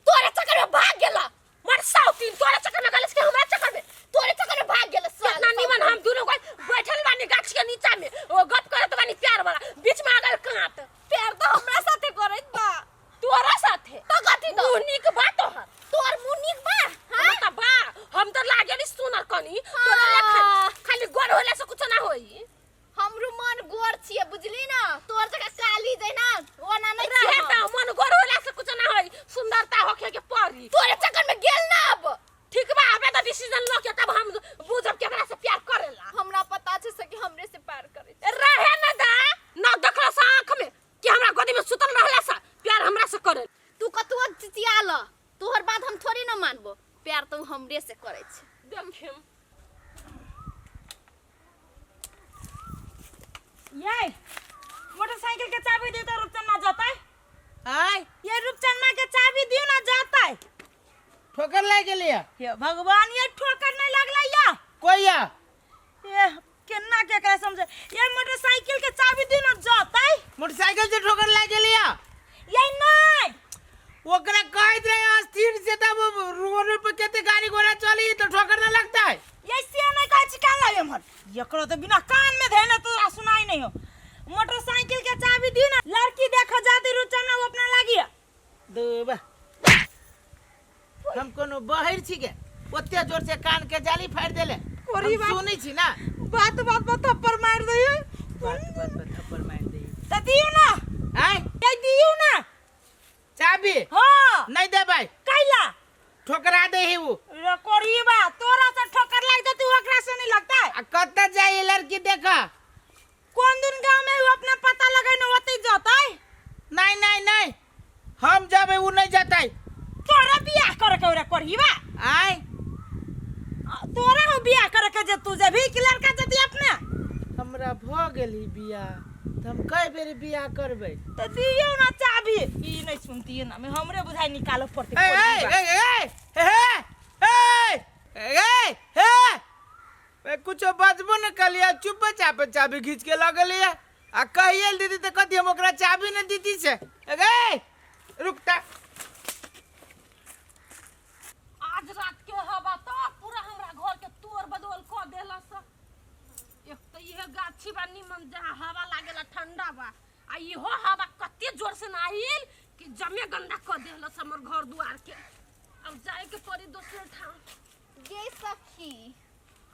तोरे चक्कर में भाग गेला। मर साउतीन, तोरे चक्कर में गेलस कि हमरा चक्कर में? तोरे चक्कर में भाग गेला साला। कितना निमन हम दुनू गोई बैठल बानी गाछ के नीचा में, ओ गप करत बानी प्यार वाला, बीच में आ गेल कांट। प्यार तो हमरा साथे करत बा। तोरा साथे? तो कथी तो? मुंह नीक बा तोहर। तोर मुंह नीक बा? हाँ? त बा, हम त लागेली सुनर कनी, तोरा लेखन खाली गोर होला से कुछ ना होई। हमरो मन गोर छियै, बुझली ना? तोर जगह काली जे ना, ओना नहीं रहे छियै। त मन गोर होला से कुछ ना होई, सुंदरता होखे के पड़ी। तोरे चक्कर में गेल ना अब। ठीक बा, अबे त डिसीजन लो के तब हम बुझब केकरा से प्यार करेला। हमरा पता छै सखी, हमरे से प्यार करै छै। रहे ना दा, ना देखला से आंख में कि हमरा गोदी में सुतल रहला से प्यार हमरा से करे। तू कतबो चिचियाल, तोहर बात हम थोड़ी ना मानबो, प्यार तो हमरे से करै छै। देखिम। ये मोटरसाइकिल के चाबी दे तो रूपचंद ना जाता है। आय? ये रूपचंद माँ के चाबी दियो ना जाता है। ठोकर लाग गेली है? हे भगवान, ये ठोकर नहीं लगला या? कोई या? ये केना के एकरा समझे? ये मोटरसाइकिल के चाबी दियो ना जाता है। मोटरसाइकिल से ठोकर लाग गेली है? ये नहीं। ओकरा कहत रहे अस्थिर से, तब रोड पर केते गाड़ी घोड़ा चली तो ठोकर ना लगता है। ये से नहीं कहै छी कान लागे हमर। एकरो तो बिना कान में धेने तो सुनाई नहीं हो। मोटरसाइकिल के चाबी दियो ना, लड़की देखो जाती रूपचंद ना वो अपना लागी है। दूबा, हम कोनो बहिर छी के ओते जोर से कान के जाली फाड़ देले? कोरी हम बात- सुनै छी ना। बात बात पर थप्पड़ मार दे। बात बात पर थप्पड़ मार दे। त दियो ना। आय? ये दियो ना चाबी। हाँ। नहीं देबै। कैला? ठोकरा दे ही उ। रे कोरीबा, तोरा से ठोकर लाग देती, ओकरा से नहीं लगता है। आ कत जाई लड़की देख? कौन दिन गांव में वो अपना पता लगाई ना ओते जाता है। नहीं नहीं नहीं, हम गेली बियाह तऽ हम कए बेर बियाह करबै तऽ दियौ ना चाभी ई नहीं सुनती ना में हमरे बुझाई निकालऽ पड़तै ए ए ए ए ए ए ए ए कुछो बजबो न कलिया चुप चाप चाबी खींच के लगलिया आ कहिए दीदी तऽ कथी हम ओकरा चाबी न दीदी से ए रुकता आज रात के हवा तो पूरा हमरा घर के तोड़ बदोल क देला स एक तो इहे गाछी बा निमन जहाँ हवा लागेला ठंडा बा आ इहो हवा कते जोर से ना आइल कि जमे गंदा क देला स हमर घर दुआर के अब जाए के पड़ी दोसर ठाम गे सखी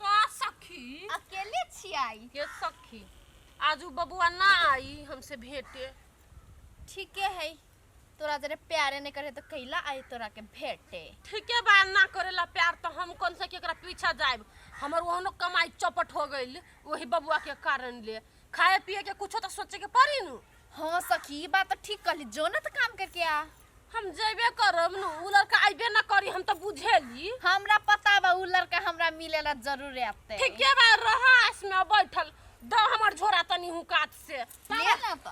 का सखी अकेले छियै के सखी आज उ बबुआ ना आई हमसे भेटे ठीके है तोरा जरे प्यारे नहीं करे तो कैला आई तोरा के भेटे ठीके बा ना करेला प्यार तो हम कौन से केकरा पीछा जाएब हमर ओहनो कमाई चौपट हो गइल वही बबुआ के कारण ले खाए पिए के कुछो तो सोचे के पड़ी नु हाँ सखी ई बात तो ठीक कहली जो ना तो काम करके आ हम जेबे करब नु उ लड़का आइबे ना करी हम तो बुझेली हमरा पता बा उ लड़का हमरा मिलेला जरूर आते ठीके बा रह आस में बैठल दो हमर झोरा तनी हुकात से ले ना तो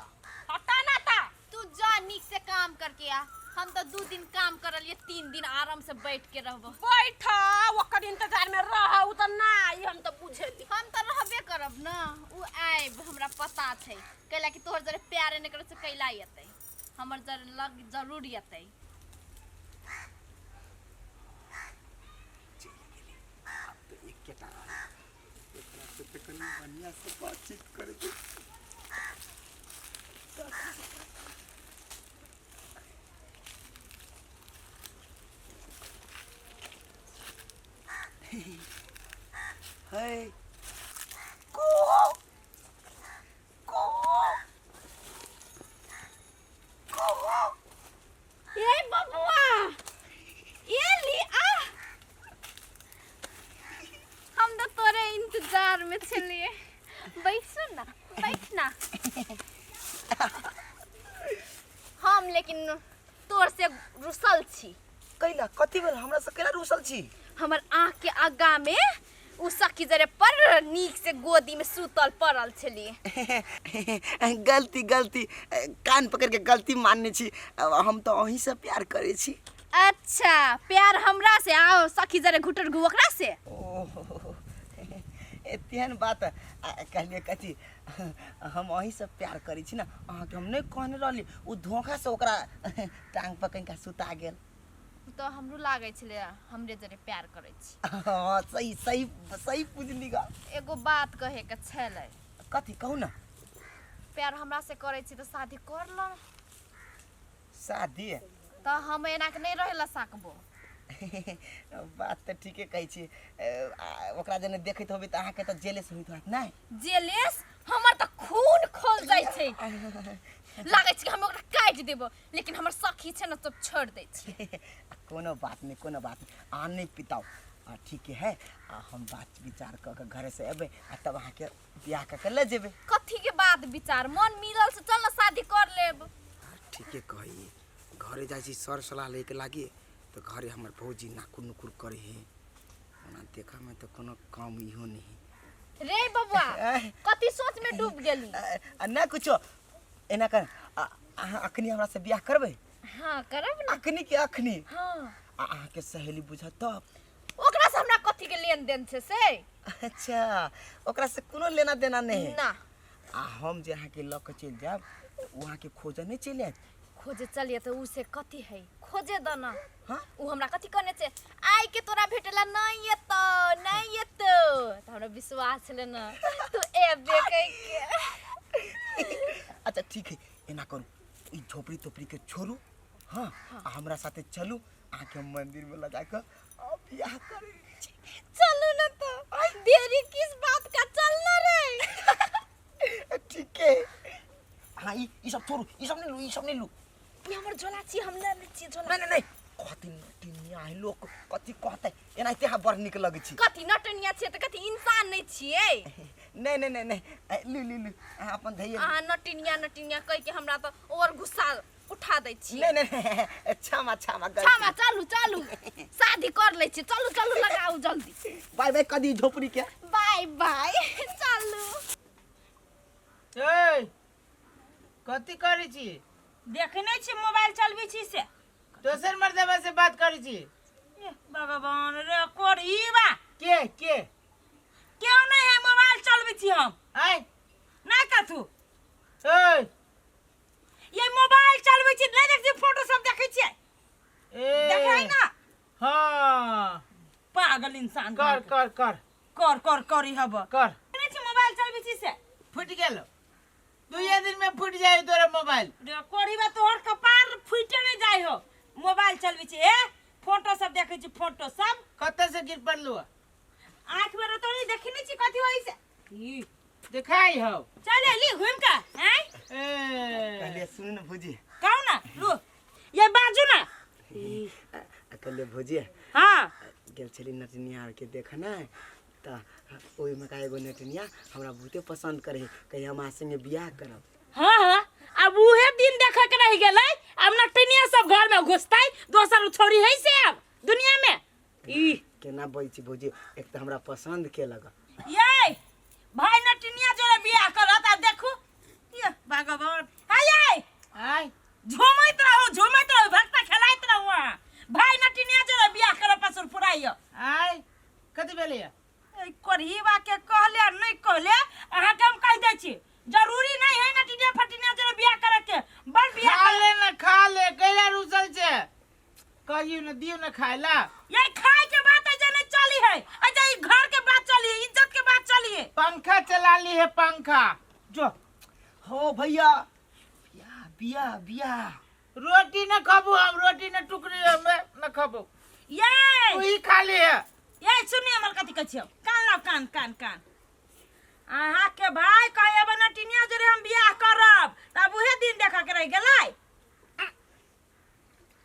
हटा ना ता तू जा नीक से काम करके आ हम तो दू दिन काम करलिए तीन दिन आराम से बैठ के रहबो बैठ ओकर इंतजार में रह उ तो ना आई हम तो बुझेली हम तो रहबे करब ना उ आएब हमरा पता छै कैला कि तोहर जरे प्यारे नहीं करे से कैला एतै हमर जरे लग जरूर एतै चलि गेली आब तऽ एकेटा रहल एकरा से तऽ कनि बढ़िआँ से बातचीत करबै है को को को ए बबुआ ए ली आ हम तो तोरे इंतजार में छलिए बैसू ना बैठ ना हम लेकिन तोर से रुसल छी कैला कथी भेल हमरा से कैला रुसल छी हमर आँख के आगा में उ सखी जरे पर नीक से गोदी में सुतल पड़ल छलिए गलती गलती कान पकड़ के गलती मानने छी हम तऽ अहीं से प्यार करै छी अच्छा प्यार हमरा से आओ सखी जरे घुटर घु ओकरा से ओहो एतेहन बात आ, कहलियै कथी हम अहीं से प्यार करै छी ने अहाँके हम नहि कहने रहली ओ धोखा से ओकरा टांग पकड़ि कऽ सुता गेल तो हमरो लागै छलै हमरे जरे प्यार करै छी हँ सही सही सही बुझली गा एगो बात कहे के छलै कथी कहू ने प्यार हमरा से करै छी तऽ शादी कर ल शादी तऽ हम एना के नहि रहै ला सकबो बात तऽ ठीके कहै छी ओकरा जेना देखैत होबै तऽ अहाँके तऽ जेलेस होइत होत नहि जेलेस हमर तऽ खून खोल जाइ छै लागै छै कि हम ओकरा काटि देबो लेकिन हमर सखी छै ने सब छोड़ि दै छै कोनो बात नहि कोनो बात नहि अहाँ नहि पिताउ आ ठीक है आ हम बात विचार कऽ के घरे से एबै आ तब अहाँके बियाह कऽ के लऽ जेबै कथी के बात विचार मन मिलल से चल ना शादी कर लेब ठीके कहै घरे जाइ छी सर सलाह लैके लागी तऽ घरे हमर भौजी नाकुर नुकुर करै है ओना देखऽमे तऽ कोनो काम इहो नहि है रे बबुआ कथी सोच में डूब गेली आ ना कुछो एना कर अहाँ अखनी हमरा से बियाह करबै हाँ करब ना अखनी के अखनी हाँ आ अहाँके सहेली बुझत तब ओकरा से हमरा कथी के लेन देन छै से अच्छा ओकरा से कोनो लेना देना नहीं है ना आ हम जे अहाँके लऽ कऽ चलि जायब तऽ ओ अहाँके खोजऽ नहि चलि आयत खोजे चलिए तऽ उ से कथी है खोजे द ना हाँ? उ हमरा कथी कहने छै आइ के तोरा भेटेला नहीं एतो नहीं एतो तऽ हमरा विश्वास छलै ना तू एबे कहि के अच्छा ठीक है एना करू ई झोपड़ी तोपड़ी के छोड़ू हाँ आ हमरा साथे चलू अहाँके हम मंदिर में लऽ जाकऽ आ बियाह करै छी चलू ना तो देरी किस बात का चलना रे ठीक है हाँ ई ई सब छोड़ू ई सब नहीं लू ई सब नहीं लू ई हमर झोला छी हम ले लै छियै झोला नहीं नहीं नहीं कथी नटिनिया है लोक कथी कहतै एनाहिते अहाँ बड़ नीक लगै छी कथी नटनिया छियै तऽ कथी इंसान नहि छियै नहीं नहीं नहीं नहीं ए, लू लू लू अहाँ अपन धैर्य अहाँ नटिनिया नटिनिया कहि के हमरा तऽ और गुस्सा उठा दै छियै नहीं नहीं नहीं क्षमा क्षमा गलती। क्षमा चलू चलू शादी कर लै छी चलू चलू लगाउ जल्दी बाय बाय कदी झोपड़ी के बाय बाय चलू कथी करै छी? देखै नहि छी मोबाइल चलबै छी से। दोसर मर्दबा से बात करै छी? एह, भगवान रे कोढ़ीबा। के के? क्यों नहीं है मोबाइल चलबै छी हम। आय नहीं कथू। ओए ये मोबाइल चलबै छी नहीं देख छी फोटो सब देखै छियै। ए देखै ना। हाँ पागल इंसान। कर कर कर कर कर करी हब कर। नहीं छी मोबाइल चलबै छी से। फुट गेलो दुइये दिन में फुट जाए तोरा मोबाइल। रे कोढ़ीबा तोहर कपार फुटे नहीं जाय हो। मोबाइल चलबै छी ए फोटो सब देखै छी फोटो सब। कतऽ से गिर पड़लू? आँख में तो नहीं देखी नहीं छी कथी होई से। ई देखाई हो। चल अली घूम का हैं। ए कहलिए सुन न भौजी। कहू ना लो ये बाजू ना। कहलिए भौजी। हाँ गेल छली नटनिया आरके देख ने तऽ ओहिमे का एगो नटनिया हमरा बहुते पसंद करे कही हम अहाँ संगे बियाह करब। हाँ हाँ अब उहे दिन देखे के रह गेलै। अब नटनिया सब घर में घुसतै दोसर छोरी है से अब दुनिया में। ई केना बोल छी भौजी एक तऽ हमरा पसंद केलक। ये भाई नटनिया जोरे बियाह करत आ देखू ये भगवान। हाय ये आय झूमैत रहू झूमैत रहू भक्ता खेलाइत रहू अहाँ। भाई नटनिया जोरे बियाह करब पसुर फुराइयो। आय कथी भेलैया? कोढ़ीबा के कहले आ नहीं कहले अहाँ के हम कह दै छी जरूरी नहीं है नटनिया फटनिया जोरे बियाह करे के। बड़ बियाह खा ले ना खा ले कैला रुसल छे कहियो न दियो न खाइला। ये खाए के बात है जे नहीं चली है। अच्छा ई घर के बात चली है इज्जत के बात चली है। पंखा चला ली है पंखा जो हो भैया बियाह बियाह बियाह। रोटी न खाबू हम रोटी न टुकड़ी हमें न खाबू। ये तू ही खा ली है। ये सुनी हमर कथी कहै छियौ कान लाओ कान कान कान। अहाँ के भाई कहे नटिनिया जोरे हम बियाह करब तब उहे दिन देखा के रह गेलै।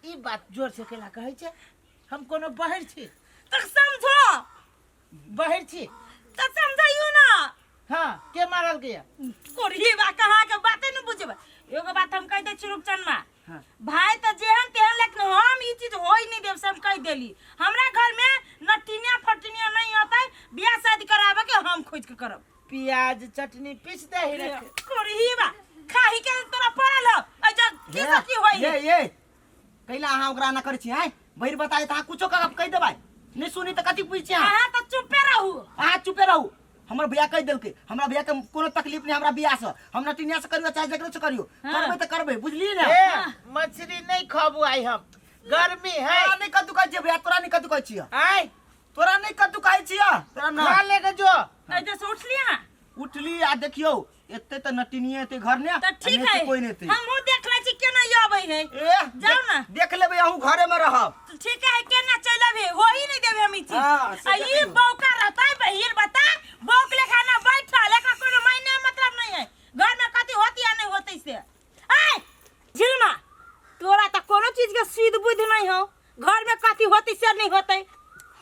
ई बात जोर से केला कहै छै? हम कोनो बहिर छी त समझो बहिर छी त समझाइयो ना। हाँ के मारल गया? कोढ़ीबा कहाँ के बाते न बुझबै। एगो बात हम कह दै छी रूपचनमा। हाँ। भाई तो जेहन तेहन लेकिन हम ई चीज होई नहीं देब से हम कह देली। हमरा घर में नटिनिया फटनिया नहीं होतै बियाह शादी करावे के हम खोज के करब। प्याज चटनी पीस दे ही रख। कोढ़ीबा खाही के तोरा पड़ल हो अच्छा की सब की होई? ये ये कैला अहाँ ओकरा ना करै छी हैं बहिर बताए त अहाँ कुछो कह देबै नहीं सुनी त कथी पूछै छी अहाँ? अहाँ त चुपे रहू। अहाँ चुपे रहू। हमर भैया कह देलकै हमरा भैया के कोनो तकलीफ नहीं हमरा बियाह से हम नटिनिया से करियो चाहे जकरो से करियो। हाँ। करबै त करबै बुझलियै ने। ए मछली नहीं खाबू आई हम गर्मी है। तोरा नहीं कद्दू कहै छियै भैया तोरा नहीं कद्दू कहै छियै। आय तोरा नहीं कद्दू कहै छियै तोरा ना। खा ले के जो। ऐसे से उठली अहाँ? उठली आ देखियौ एते त नटिनिये एते घर ने त ठीक है कोई नहीं एते। हमहूँ देख लै छी केना अबै है। ए जाउ ना। देख लेबै अहूँ घरे में रहब। तो ठीक है केना चलि अबे हो ही नहीं देबे हम ई चीज। हाँ, से आ ई देखियौ। बौका रहतै बहिर बता बौक लेखा ना बैठल एकरा कोनो मायने मतलब नहीं है घर में कथी होती या नहीं होती से। आय झिलमा तोरा त कोनो चीज के सुध बुद्धि नहीं हो घर में कथी होती से नहीं होते।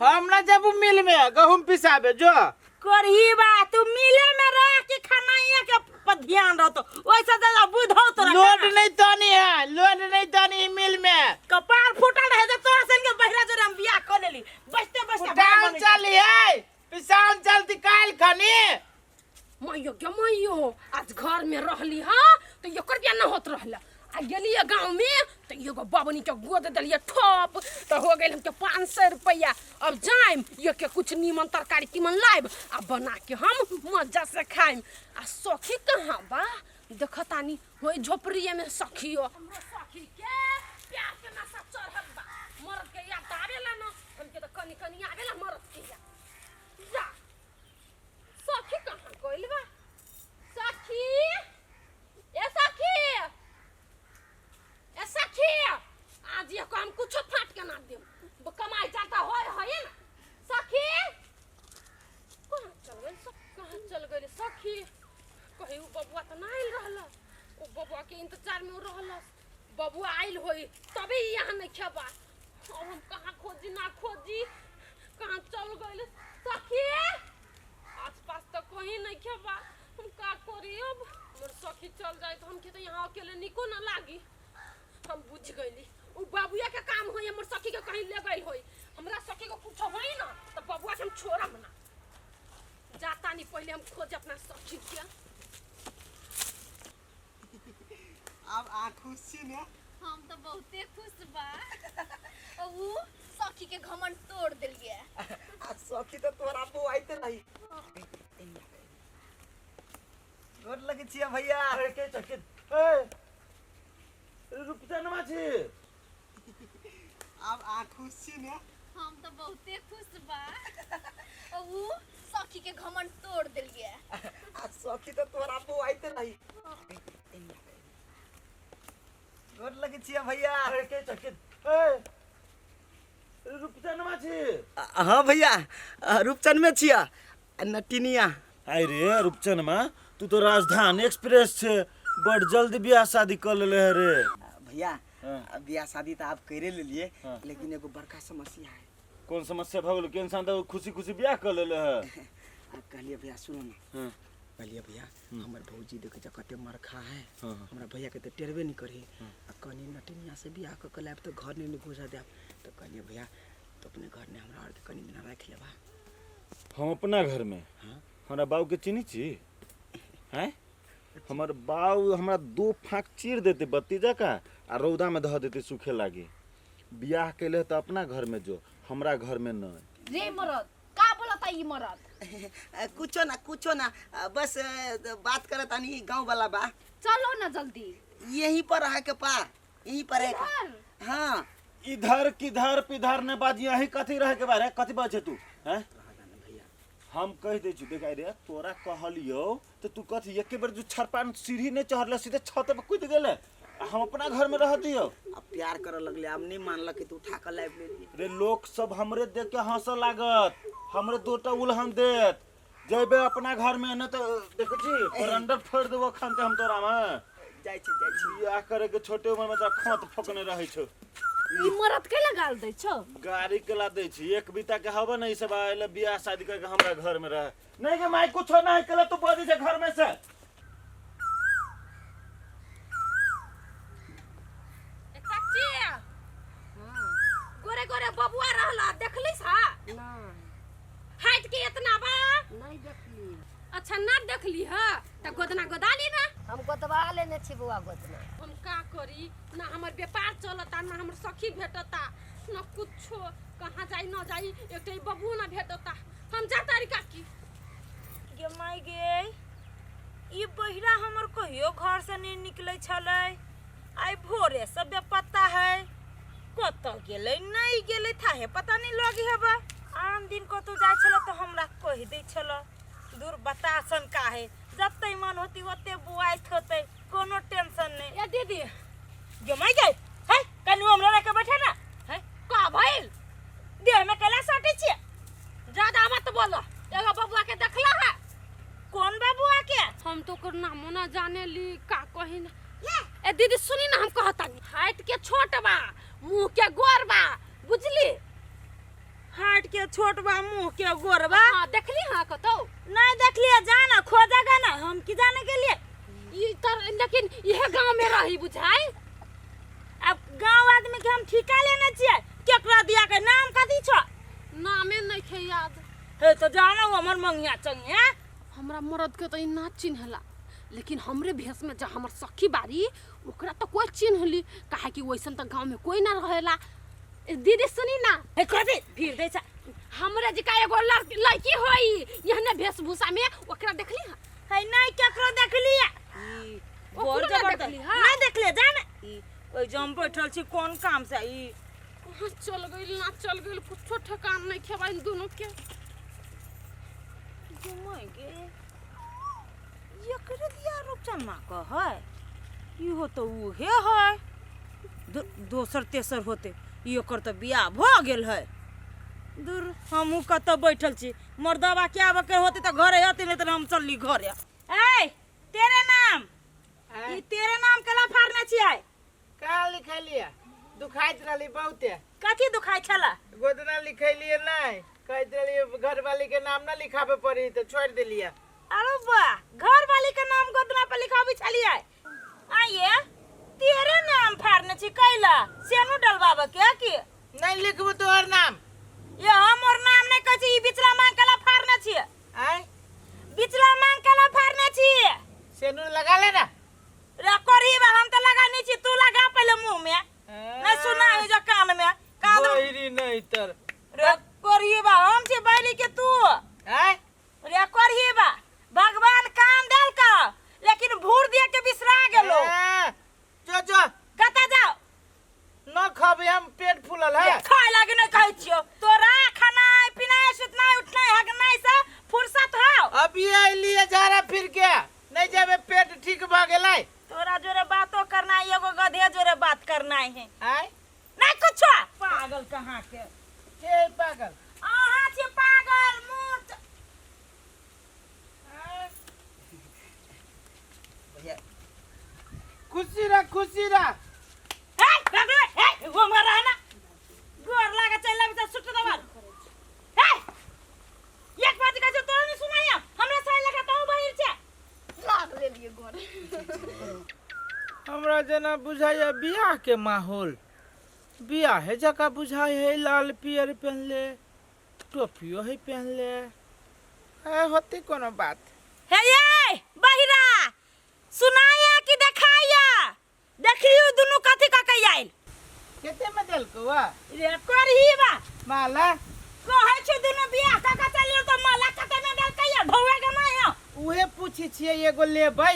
हम ना जब मिल में गहूम पिसाबे जो। करहीबा तू मिले में रह के खानाइया के पर ध्यान रहतो ओइसे ज्यादा बुध हो तोरा। लोड नहीं तनी है लोड नहीं तनी मिल में। कपार फूटल रहे त तोरा सन के बहिरा जोरे हम बियाह क लेली बचते बचते उठान चली है पिसान चलती काल खनी। मैयो गे मैयो आज घर में रहली हाँ तो एकर बियाह न होत रहला। आ गेलिए गाँव में तो एगो बबनी के गोद देलिए ठोप तो हो गेल हमके 500 रुपया। अब जाइम ये के कुछ नीमन तरकारी तीमन लाइब आ बना के हम मजा से खाइम। आ सखी कहाँ बा देखतानी होई झोपड़िए में सखियो। हमरो सखी के प्यार के नशा चढ़ल बा मर्द के याद आवेला न हमके तो कनी कनी आवेला मर्द के याद। जा सखी कहाँ गइल बा? सखी ए सखी ए सखी आज ये काम कुछो फाट के ना देम कमाई जाता होय है ना। सखी कहाँ चल गइल? कहाँ चल गइल सखी? कहीं उ बबुआ त ना आइल रहल उ बबुआ के इंतजार में रहल बबुआ आइल होई तबे यहाँ नहीं खेबा। अब हम कहाँ खोजी ना खोजी कहाँ चल गइल सखी? आस पास तो कहीं नहीं खेबा हम का करी अब? हमर सखी चल जाए तो हमके तो यहाँ अकेले निको ना लागी। हम बुझ गइली उ बाबुआ के काम होई हमर सखी के कहीं ले गइल होई। हमरा सखी के कुछ होई ना तो बबुआ के हम छोड़म ना। जाता नहीं पहले हम खोज अपना सखी के। आब अहाँ खुश छी ने? हम तऽ बहुते खुश बा। ऊ सखी के घमंड तोड़ देलिए। आ सखी तऽ तोरा बौआइते रही। गोर लगै छियै भैया। अरे के चक्की ए रुपचनमा छी। आब अहाँ खुश छी ने? हम तऽ बहुते खुश बा। ऊ सखी के घमंड तोड़ देलिए। आ सखी तऽ तोरा बौआइते रही। गोर लगै छियै भैया। अरे के चक्की ए रुपचनमा छी। हाँ भैया, रूपचन में छियै नटिनिया। आइ रे रूपचनमा, तू तो राजधानी एक्सप्रेस छे, बड़ जल्दी बियाह शादी कर लेले है रे। भैया हाँ। बियाह शादी तो आप करे लेलिए, हाँ। लेकिन एगो बड़का समस्या है। कौन समस्या भऽ गेल? के इंसान तो खुशी खुशी बियाह कर लेले है। आ कहलिए भैया सुनो ना। हाँ। कहलिए भैया हमर भौजी देखे छ कते मरखा है। हाँ, हाँ। हमरा भैया के तो टेरबे नहीं करी। आ कनी नटिनिया से बियाह क के लायब तो घर नहीं घुसा देब। तो कहलिए भैया तो अपने घर ने हमरा और के कनी दिना राख लेबा। हम अपना घर में? हाँ। हमरा बाबू के चिन्ही छी? हैं? हमर बाबू हमरा दो फाँक चीर देते बत्ती जका आ रौदा में धऽ देते सूखे लागी। बियाह कैले तऽ अपना घर में जो, हमरा घर में नहीं। रे मरद का बोलता ई मरद? कुछो ना कुछो ना, बस बात करत आनी गांव वाला बा। चलो ना जल्दी। यहीं पर रह के पा, यहीं पर है। इधर? हाँ। इधर किधर पिधर ने बाजी, यहीं कथी रह के बारे कथी बाजे तू? हैं? हम कह दै छी देख रे तोरा कहलियो तो तू कथी एके बेर जो छरपान सीढ़ी नहीं चढ़ले सीधे छत पर कूद गेले। हम अपना घर में रह दियो। अब प्यार करे लगले, अब नहीं मानलक कि तू उठा के लाइब लेली। रे लोग सब हमरे देख के हंसे लागत, हमरे दोटा उलहन देत। जेबे अपना घर में न तो देख छी बरंडर फोड़ देबो खानते हम तोरा में। जाइ छी जाइ छी। बियाह करे के छोटे उम्र में तोरा खोत फोकने रहै छौ। ई मरद के लगाल दै छौ? गाड़ी के ला दै छी, एक बीता के हवा नहीं सब आएले बियाह शादी करके हमरा घर में रह। नहीं के माई कुछो नहीं केला तू बजी छे घर में से। चाची गोरे गोरे बबुआ रहला देखली सा? नहीं। हाइट के इतना बा? नहीं देखली। अच्छा ना देखली ह त गोदना गोदा ली ना। हम गोदवा लेने छी बौआ गोदना। हम का करी ना हमर व्यापार चलता ना हमर सखी भेटता ना कुछो, कहाँ जाई ना जाई एकटा ई बबुओ ना भेटता। हम जा तारी काकी। गे माय गे, ई बहिरा हमर कहियो घर से नहीं निकले छलै, आइ भोरे से बेपत्ता है, कतऽ गेलै नहीं गेलै थाहे पता नहीं लगी हेबा। आन दिन कतौ जाइ छलै तऽ हमरा कहि दै छलै, दूर बतासन काहे, जते मन होती ओते बुआइत होतै, कोनो टेंशन नहीं। ए दीदी। गे माय गे, है कनी हमरा रख के बैठे ना। है का भइल? देह में कैला सटै छियै? ज्यादा मत बोलो, एगो बबुआ के देखला है? कौन बबुआ के? हम तो ओकर नामो ना जाने ली, का कही ना। ए दीदी सुनी ना हम कहतानी, हाइट के छोट बा, मुंह के गोर बा, बुझली? हाइट के छोट बा, मुंह के गोर बा। हाँ देखली हाँ कतौ? नहीं देखलिए, जाना खोजेगा ना, हम की जाने के लिए। ई तर लेकिन इहे गांव में रही बुझाई। अब गांव आदमी के हम ठिका लेने छियै, केकरा दिया के नाम कथी छौ? नामे नहीं खे याद। हे तो जाना हमर मंगिया चंगिया। हमरा मरद के तो ई ना चिन्हला, लेकिन हमरे भेष में जो हमर सखी बारी ओकरा तो कोई चिन्हली, काहे कि वैसन तो गांव में कोई ना रहेला। ए दीदी सुनी ना। हे कथी भीड़ दै छ? हमरे जी का एगो लड़की होई यहने वेशभूषा में, ओकरा देखली हा? हे नहीं केकरो देखली ई ओकरो बड़ ना जबरदस्त। देखली, हाँ। नहीं देखली जान ई ओइ जम बैठल छी कोन काम से ई कहाँ चल गइल ना चल गइल, कुछो ठेकान नहीं खेबा इन दोनों के। गे गे एकरे दिया रूपचनमा के है, इहो तो उहे है, दोसर तेसर होते, ई ओकर तो बियाह भऽ गेल है। दूर हमहूँ कतऽ बैठल छी, मर्दबा के आबऽ के होते तऽ घरे अते, नहीं तऽ हम चलली घरे। ए तेरे नाम, ई तेरे नाम केला फाड़ने छियै? कहाँ लिखेलिए? दुखाइत रहली बहुते। कथी दुखाइ छला? गोदना लिखेलिए नहीं, कहैत रहली घरवाली के नाम ना लिखाबे पड़ी तो छोड़ देलिए। अरे वाह, घरवाली के नाम गोदना पर लिखाबे छलिए? आइए तेरे नाम फाड़ने छी कैला? सेनु डलवाबे के की? नहीं लिखबो तोहर नाम। ये हमर नाम नहीं कहै छी, ई बिचला मांग केला फाड़ने छी। आय बिचला मांग केला फाड़ने छी? सेनु लगा ले ना। रे करही बा, हम तो लगा नहीं तर रे कोरिबा हम छी बैली के तू आय रे कोरिबा भगवान कान देल का लेकिन भूर दिया के बिसरा गेलो ए, जो जो कता जाओ न खबे हम पेट फूलल है खाए लागे नहीं कहै छियो तोरा खानाय पिनाय सुतनाय उठनाय हगनाय से फुर्सत हो अभी अइली झाड़ा फिर के नहीं जाबे पेट ठीक भ गेलै तोरा जोरे बातो करना है एगो गधे जोरे बात करना है आय नहीं कुछ पागल कहाँ के के है पागल अहाँ छी पागल मुँह आय, भैया खुशी रह खुशी रह हे भाग रे हे वो मरा है ना गोर लागे चल अभी सुट दबा हे एक बात का जो तोरा नहीं सुनाया हमरा सही लगा तो बहिर छे लाग लेलिए गोर हमरा जेना बुझाइया बियाह के माहौल बियाहे जकाँ बुझाइ है लाल पियर पहनले टोपियो है पहनले है होती कोनो बात हे ये बहिरा सुनाया कि देखाया देखियो दुनू कथी कह के आइल कते में देलको वा रे करही बा माला कहै छै दुनू बियाह कऽ के चलियो तऽ माला कते में देलकै ढौआ के नहीं हो उहे पूछै छियै एगो लेबै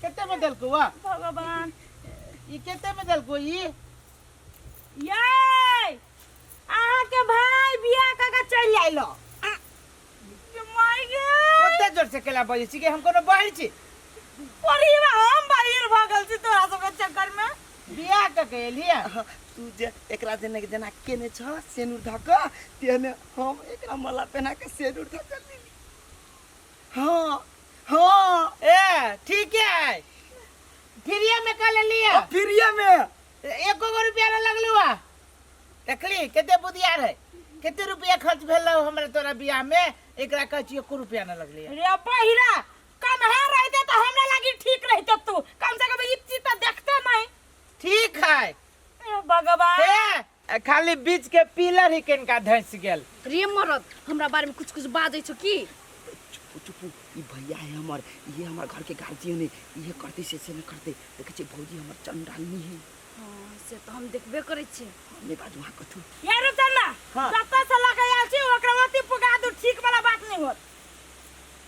कते में देलको वा भगवान ई कते में देलको ई ये अहाँ के भाई बियाह कऽ के चलि आइलो माय गे ओते जोर से केला बजै छी कि हम कोनो बहिर छी परिवा हम बाहिर भऽ गेल छी तोरा सबके चक्कर में बियाह कऽ के एलियै तू जे एकरा जेना जेना केने छ सेनुर धऽ कऽ तेहने हम एकरा माला पहना के सेनुर धऽ कऽ लेली हाँ हाँ ए ठीक है फ्रीए में कऽ लेलियै फ्रीए में एको गो रुपया ना लगलू आ देखली कते बुधियार है कते रुपया खर्च भेल रहो हमरा तोरा बियाह में एकरा कहै छी एको रुपया ना लगलै रे बहिरा कम है रहते तो हमरा लागी ठीक रहते तू कम से कम ई चीज तो देखते नहीं ठीक है ए भगवान हे खाली बीच के पिलर ही कनिका धंसि गेल रे मरद हमरा बारे में कुछ कुछ बाजै छौ की चुप चुप ई भैया है हमर ये हमर घर के गार्जियन है ये करते से से न करते देखे छियै भौजी हमर चंडालनी है हाँ से तऽ हम देखबे करै छियै नहि बाजू अहाँ कथू यार रुपचन्दा हाँ। जतऽ से लऽ के आयल छी ओकरा ओती पुगा दू ठीक वाला बात नहीं होत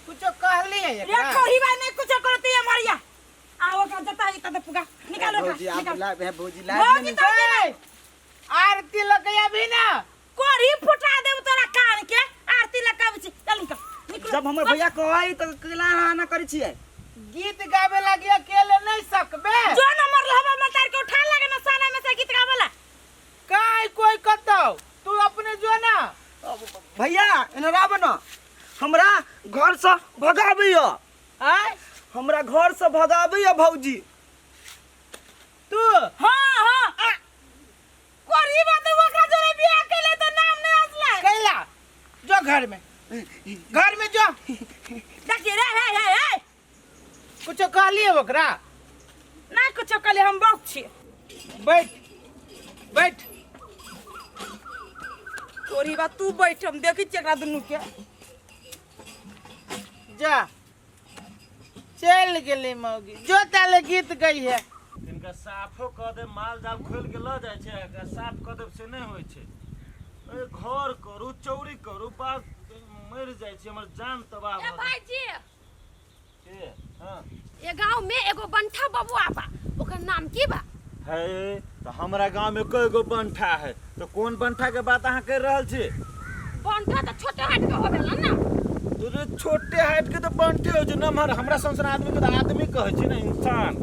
कुछो कहली है रे एकरा कोही बात नहीं कुछो करती है मरिया आ ओकरा जतऽ है ततऽ पुगा निकाल ओकरा भौजी आप निकाल लाभ है भौजी लाभ भौजी तो ए, आरती लगे अभी ना कोरी फुटा देब तोरा कान के आरती लगाबै छी चल निकल निकल जब हमर भैया कहै तऽ केला अहाँ ना करै छियै गीत गावे लगी अकेले नहीं सकबे जो नंबर लहबा मतार के उठा लगे ना साला में से गीत गावेला काय कोई कतौ तू अपने जो ना अब भैया एना आबऽ न हमरा घरसँ भगाबैया आय हमरा घरसँ भगाबैया भौजी तू हां हां आ कोरी बात ओकरा जोरे बियाह केले तो नाम नहीं असला कैला जो घर में घर में जो देखिए रे हे हे हे कुछो कहलिए ओकरा ना कुछो कहले हम बौक छी बैठ बैठ तोरी बात तू बैठ हम देखै छियै एकरा दुनू के जा चल गेली मौगी जो ताले गीत गई है तिनका साफो कऽ देब माल जाल खोलि के लऽ जाइ छै एकरा साफ कऽ देब से नहि होइ छै ए घर करू चौरी करू बात मरि जाइ छी हमर जान तबाह ए भऽ भाईजी के हँ ए गांव में एगो बंठा बबुआ बा ओकर नाम की बा है तऽ हमरा गाँव में कय गो बंठा है तऽ कोन बंठा के बात अहाँ करि रहल छी बंठा तऽ छोटे हाइट के होबेला ना तो जे छोटे हाइट के तऽ बंठे होइ छै नमहर हमरा सन सन आदमी के तऽ आदमी कहै छै ने इंसान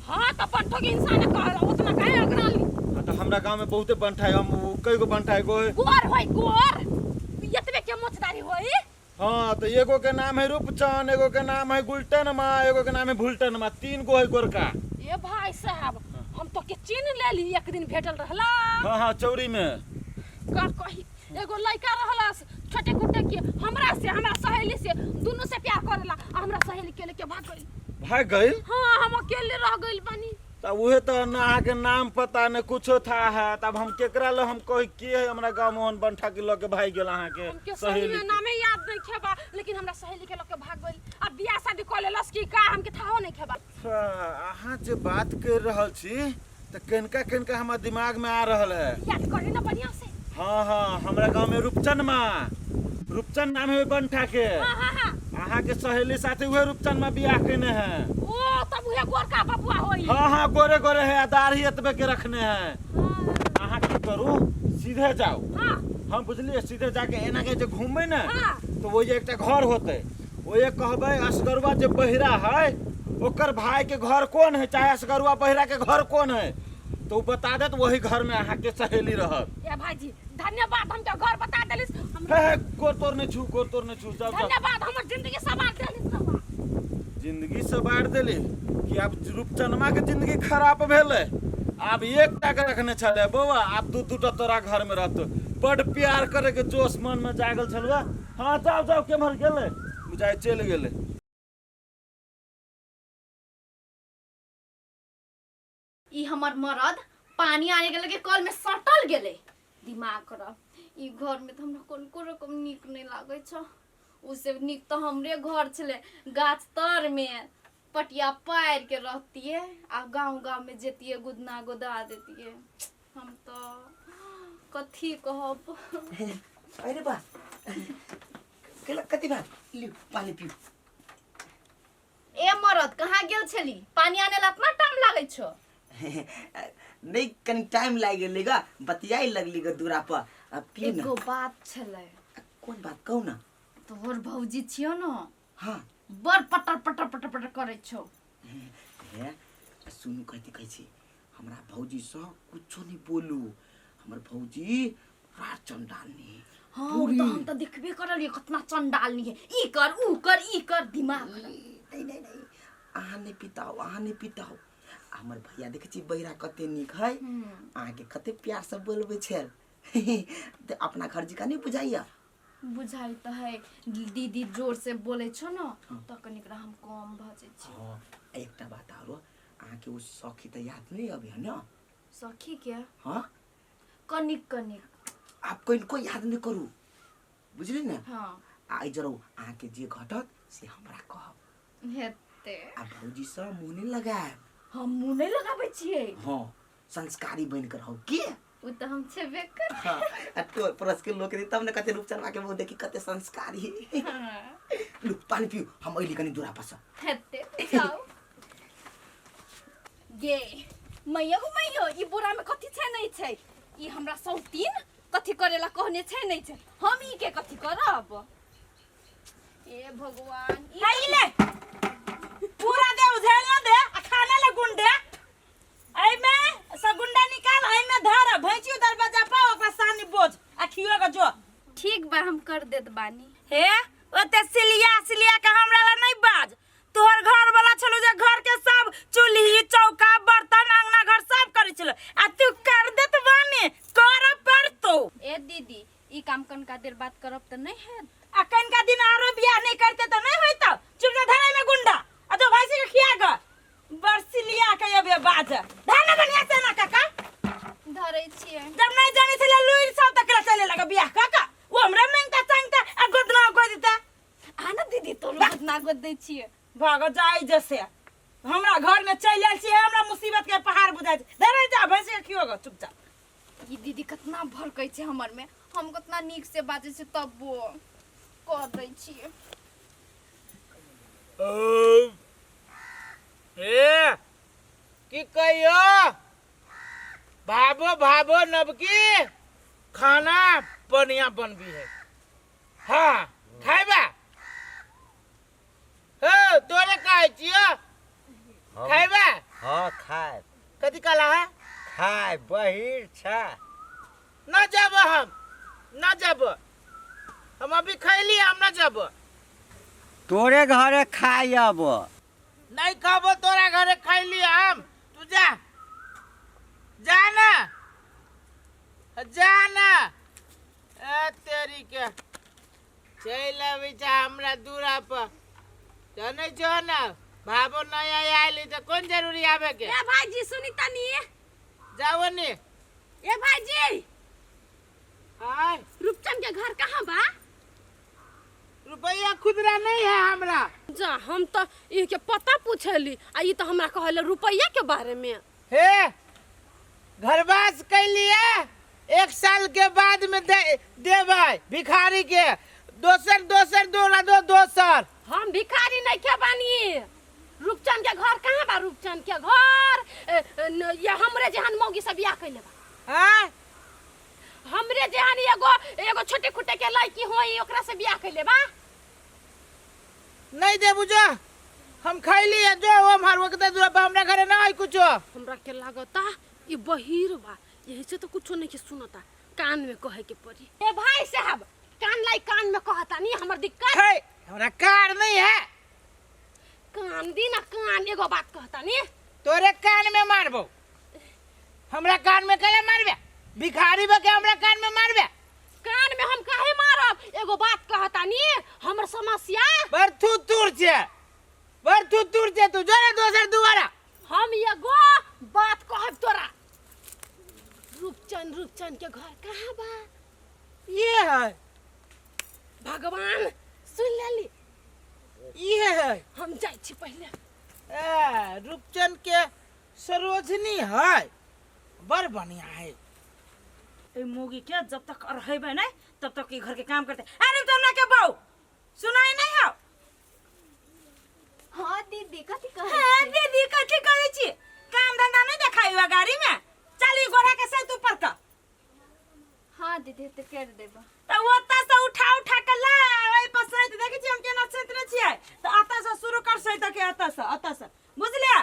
हाँ तऽ बंठो के इंसान कहल उतना काहे अगराली हाँ तऽ हमरा गाँव में बहुते बंठा है हम उ कय गो बंठा है एगो है गोर होई गोर एतबे के मोचदारी होई हाँ तो एगो के नाम है रूपचंद एगो के नाम है गुलटन मा एगो के नाम है भुलटन मा तीन गो है गोरका ए भाई साहब हम तो के चिन्ह लेली एक दिन भेटल रहला हाँ हाँ चौरी में का कही एगो लड़का रहलस छोटे गुटे के हमरा से हमरा सहेली से दुनू से प्यार करेला आ हमरा सहेली के लेके भाग गइल भाग गइल हाँ हम अकेले रह गइल बानी तब उहे तो ना अहाँके नाम पता ने कुछो था है तब हम केकरा ल हम कही के है हमरा गाँव मोहन बंठा के लऽ के भागि गेल अहाँके हमके सही सहेली में नामे याद नहीं खेबा लेकिन हमरा सहेली के लऽ के भाग गइल अब बियाह शादी कऽ लेलस की का हमके थाहो नहीं खेबा अच्छा, अहाँ जे बात कर रहल छी तऽ कनिका कनिका हमरा दिमाग में आ रहल है याद करे ना बढ़िया से हाँ हाँ हमरा गांव में रूपचन माँ रूपचन नाम है बंठा के हाँ हाँ हाँ अहाँ के सहेली साथे उहे रूपचन माँ बियाह केने है ओ तब उहे गोरका बबुआ होई हाँ हाँ गोरे गोरे है आ दाढ़ी एतबे के रखने है अहाँ की करू सीधे जाओ हाँ हम बुझलिए सीधे जाके एना के जे घूमबै ने हाँ। तो वो एकटा घर होते वो ये कहबै असगरुआ जे बहिरा है ओकर भाई के घर कौन है चाहे असगरुआ बहिरा के घर कौन है तो उ बता देत वही घर में अहाँ के सहेली रहत ए भाईजी धन्यवाद हमके घर बता देलिस हम हे हे गोर तोर नहीं छू गोर तोर नहीं छू जाओ जाओ धन्यवाद हमर जिंदगी सवार देलिस रहुआ जिंदगी सवार देली कि आब रूपचनमा के जिंदगी खराब भेलै आब एकटा के रखने छलै बौआ आब दू दूटा तोरा घर में रहतो बड प्यार करे के जोश मन में जागल छलुआ हाँ जाओ जाओ केम्हर गेलै बुझाइ चलि गेलै ई हमर मरद पानी आने के लगे कल में सटल गेलै दिमाग खराब ई घर में तऽ हमरा कोनको रकम नीक नहि लागै छ उ से नीक तऽ हमरे घर छलै गाछ तर में पटिया पारि के रहतियै आ गाँव गाँव में जैतियै गुदना गोदा देतियै हम तऽ कथी कहब अरे बा केला कति बा लिउ पानी पिउ ए मरद कहाँ गेल छली पानी आने ला इतना टाइम लागै छौ नहीं कनी टाइम लागि गेलै गा बतियाइ लगली गा दूरा पर आ पिउ न एगो बात छलै कोन बात कहू न तोहर भौजी छियौ न हाँ बड़ पटर पटर पटर पटर करै छौ हे सुनू कथी कहै छी हमरा भौजीसँ कुछो नहि बोलू हमर भौजी पूरा चंडालनी हाँ उ तऽ हम तऽ देखबे करलियै कतना चंडालनी है ई कर ऊ कर ई कर दिमाग खराब। नहीं नहीं नहीं अहाँ नहि पिताओ अहाँ नहि पिताओ हमर भैया देखै छी बहिरा कते नीक है अहाँके कते प्यारसँ बोलबै छल तऽ अपना घर जकाँ नहि बुझाइया बुझाइ तऽ है दीदी जोर से बोलै छौ न तऽ कनिक हम कम भऽ जाइ छी हाँ एकटा बात आरो अहाँके ओ सखी तऽ याद नहि अबै है ने सखी के हाँ कनिक कनिक आब कनिको याद नहि करू बुझली ने हाँ आ एहि जरूर अहाँके जे घटत से हमरा कहब हेतै आ भौजीसँ मुँह नहि लगायब हम मुँह नहि लगाबै छियै हाँ संस्कारी बनि कऽ रहू की ओ तऽ हम छेबे कर हाँ आ टोल पड़ोस के लोक तब ने कते रूपचनमा के मुँह देखी कते संस्कारी हाँ लू पानी पिउ हम अइली कनि दूरा पर सँ हेतै जाउ गे मैया गो मैयो ई बोरा में कथी छै नहीं छै ई हमरा सौतीन कथी करेला कहने छै नहीं छै हम ई के कथी करब ए भगवान ई है ले पूरा दे उझेल न दे आ खाना ले गुंडे एमे से गुंडा निकाल एमे धर भैंसी दरवाजा पर ओकरा सानी बोझ आ खियो के जो ठीक बा हम कर देत बानी हे ओते सिलिया सिलिया के हमरा ला नहीं बाज तोहर घर वाला छलो जे घर के सब चूल्ही चौका बर्तन अंगना घर सब करे छलो आ तू कर देत बानी कर पड़तो ए दीदी ई काम कनका देर बात करब त नहीं हैत आ कनका दिन आरो बियाह नहीं करते तो नहीं होइत चुपचाप धरे में गुंडा आ जो भैंसी के खिया ग बरसिलिया के अबे बाज धर ना बढ़िया से ना काका धरै छियै जब नहीं जाने छले लुइर सब तकरा चले लगा बियाह काका वो हमरा मांगता चांगता आ गोदना गोद देता आ ना दीदी तोरो गोदना गोद दै छियै भाग जाई जैसे हमरा घर में चलि आयल छियै हमरा मुसीबत के पहाड़ बुझाइ छै धरे जा भैंसी के खियो ग चुपचाप ई दीदी कतना भड़कै छै हमर में हम कतना नीक से बाजै छै तबो कह दै छियै ए की कहियो भाबो भाबो नबकी खाना बढ़िया बनबी है हाँ खाइबा हो तोरे कहै छियो खाइबा हाँ खाए कथी कहला है खाए बहिर छा न जाब हम न जाब हम अभी खैली हम न जाब तोरे घरे खाए अब नहीं खाबो तोरा घरे खैली हम तू जा जा ना जा ना ए तेरी के चलि अबै छै हमरा दूरा पर जानै छो ने भाबो नया आयल तऽ कोन जरूरी आबे के ए भाईजी सुनी तनी जाओ ने ए भाईजी आय रूपचंद के घर कहाँ बा रुपया खुदरा नहीं है हमरा जा हम तो इनके पता पूछली आ ई तो हमरा कहले रुपया के बारे में हे घरवास कैलिए एक साल के बाद में दे देबै भिखारी के दोसर दोसर दोला दो दोसर हम भिखारी नहीं के बानी रूपचंद के घर कहाँ बा रूपचंद के घर ए, ए, ये हमरे जेहन मौगी से बियाह कैले बा हाँ हमरे जेहन एगो एगो छोटे खुटे के लड़की होई ओकरा से बियाह कैले बा नहीं देबू जो हम खैली है जो हम हर वक्त दे हमरा घरे ना है कुछो हमरा के लागता ई बहिर बा यही से तो कुछो नहीं के सुनता कान में कहे के पड़ी ए भाई साहब कान लाई कान में कहता नहीं हमर दिक्कत है हमरा कार नहीं है कान दी ना कान एगो बात कहता नहीं तोरे कान में मारबो हमरा कान में कले मारबे भिखारी बके हमरा कान में मारबे कान में हम काहे मारब एगो बात कहता नहीं हमर समस्या बड़ थू दूर छे बड़ थू दूर छे तू जो रे दोसर दुआरा हम एगो बात कहब तोरा रूपचंद रूपचंद के घर कहाँ बा ये है भगवान सुन लेली ये है हम जाइ छी पहिले ए, रूपचंद के सरोजनी है बड़ बढ़िया है ए मोगी के जब तक रहेबे नहीं तब तक ई घर के काम करते अरे तुम ना के बहू सुनाई नहीं हो हाँ दीदी कथी कहै हाँ छी? दीदी कथी करै छी काम धंधा नहीं देखाई हुआ गाड़ी में चली गोरा के साथ ऊपर का हाँ दीदी तो कर देबो तो ओतऽ से उठा उठा के ला ओहि पर सैत देखै छी हम केना सैतने छियै तऽ एतऽ से शुरू कर सैत के एतऽ से एतऽ से बुझलियै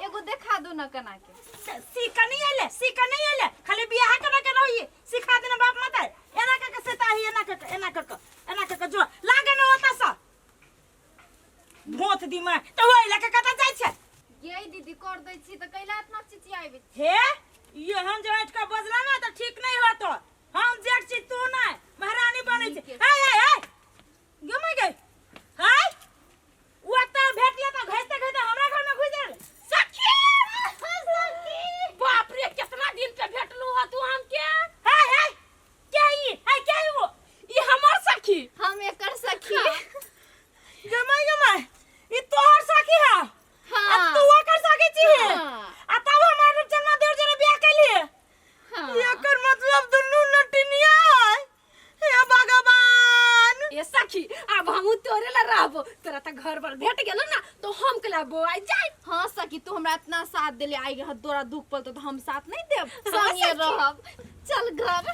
एगो देखा दो ना कना के सीख नहीं एले सीख नहीं एले खाली बियाह करे के रही सिखा देना बाप माता एना के के सैता ही एना के के एना के के एना के के जो लागे न ओतऽ से भोथ दिमा तऽ ओहि लऽ के कतऽ जाइ छै ये दीदी कर दै छी तऽ कैला इतना चिचियाबे छी हे ये हम जो ऐठ के बजला ना तऽ ठीक नहीं होतो हम जेठ छी तू नहीं महारानी बनै छी हाय हाय हाय गमै गई हाय ओतऽ भेटले तऽ घसते घसते हमरा घर में घुसि गेल सखी सखी बाप रे कितना दिन पे भेटलू हो तू हमके हाय हाय के ई हाय के ई वो ई हमर सखी हम एकर सखी गमै गमै ई तोहर सखी है हाँ। आ तू ओकर सखी छी हाँ। आ तब हमरा रूपचनमा देव जरे बियाह कैली हाँ। एकर मतलब दुनू नटिनिया है हे भगवान ए सखी अब हम तोरे ला रहबो तोरा त घर पर भेट गेलो ना तो हम कला बोआई जाई हाँ सखी तू हमरा इतना साथ देले आई रह तोरा दुख पड़तो तो हम साथ नहीं देब हाँ, संगे सखी। रहब चल घर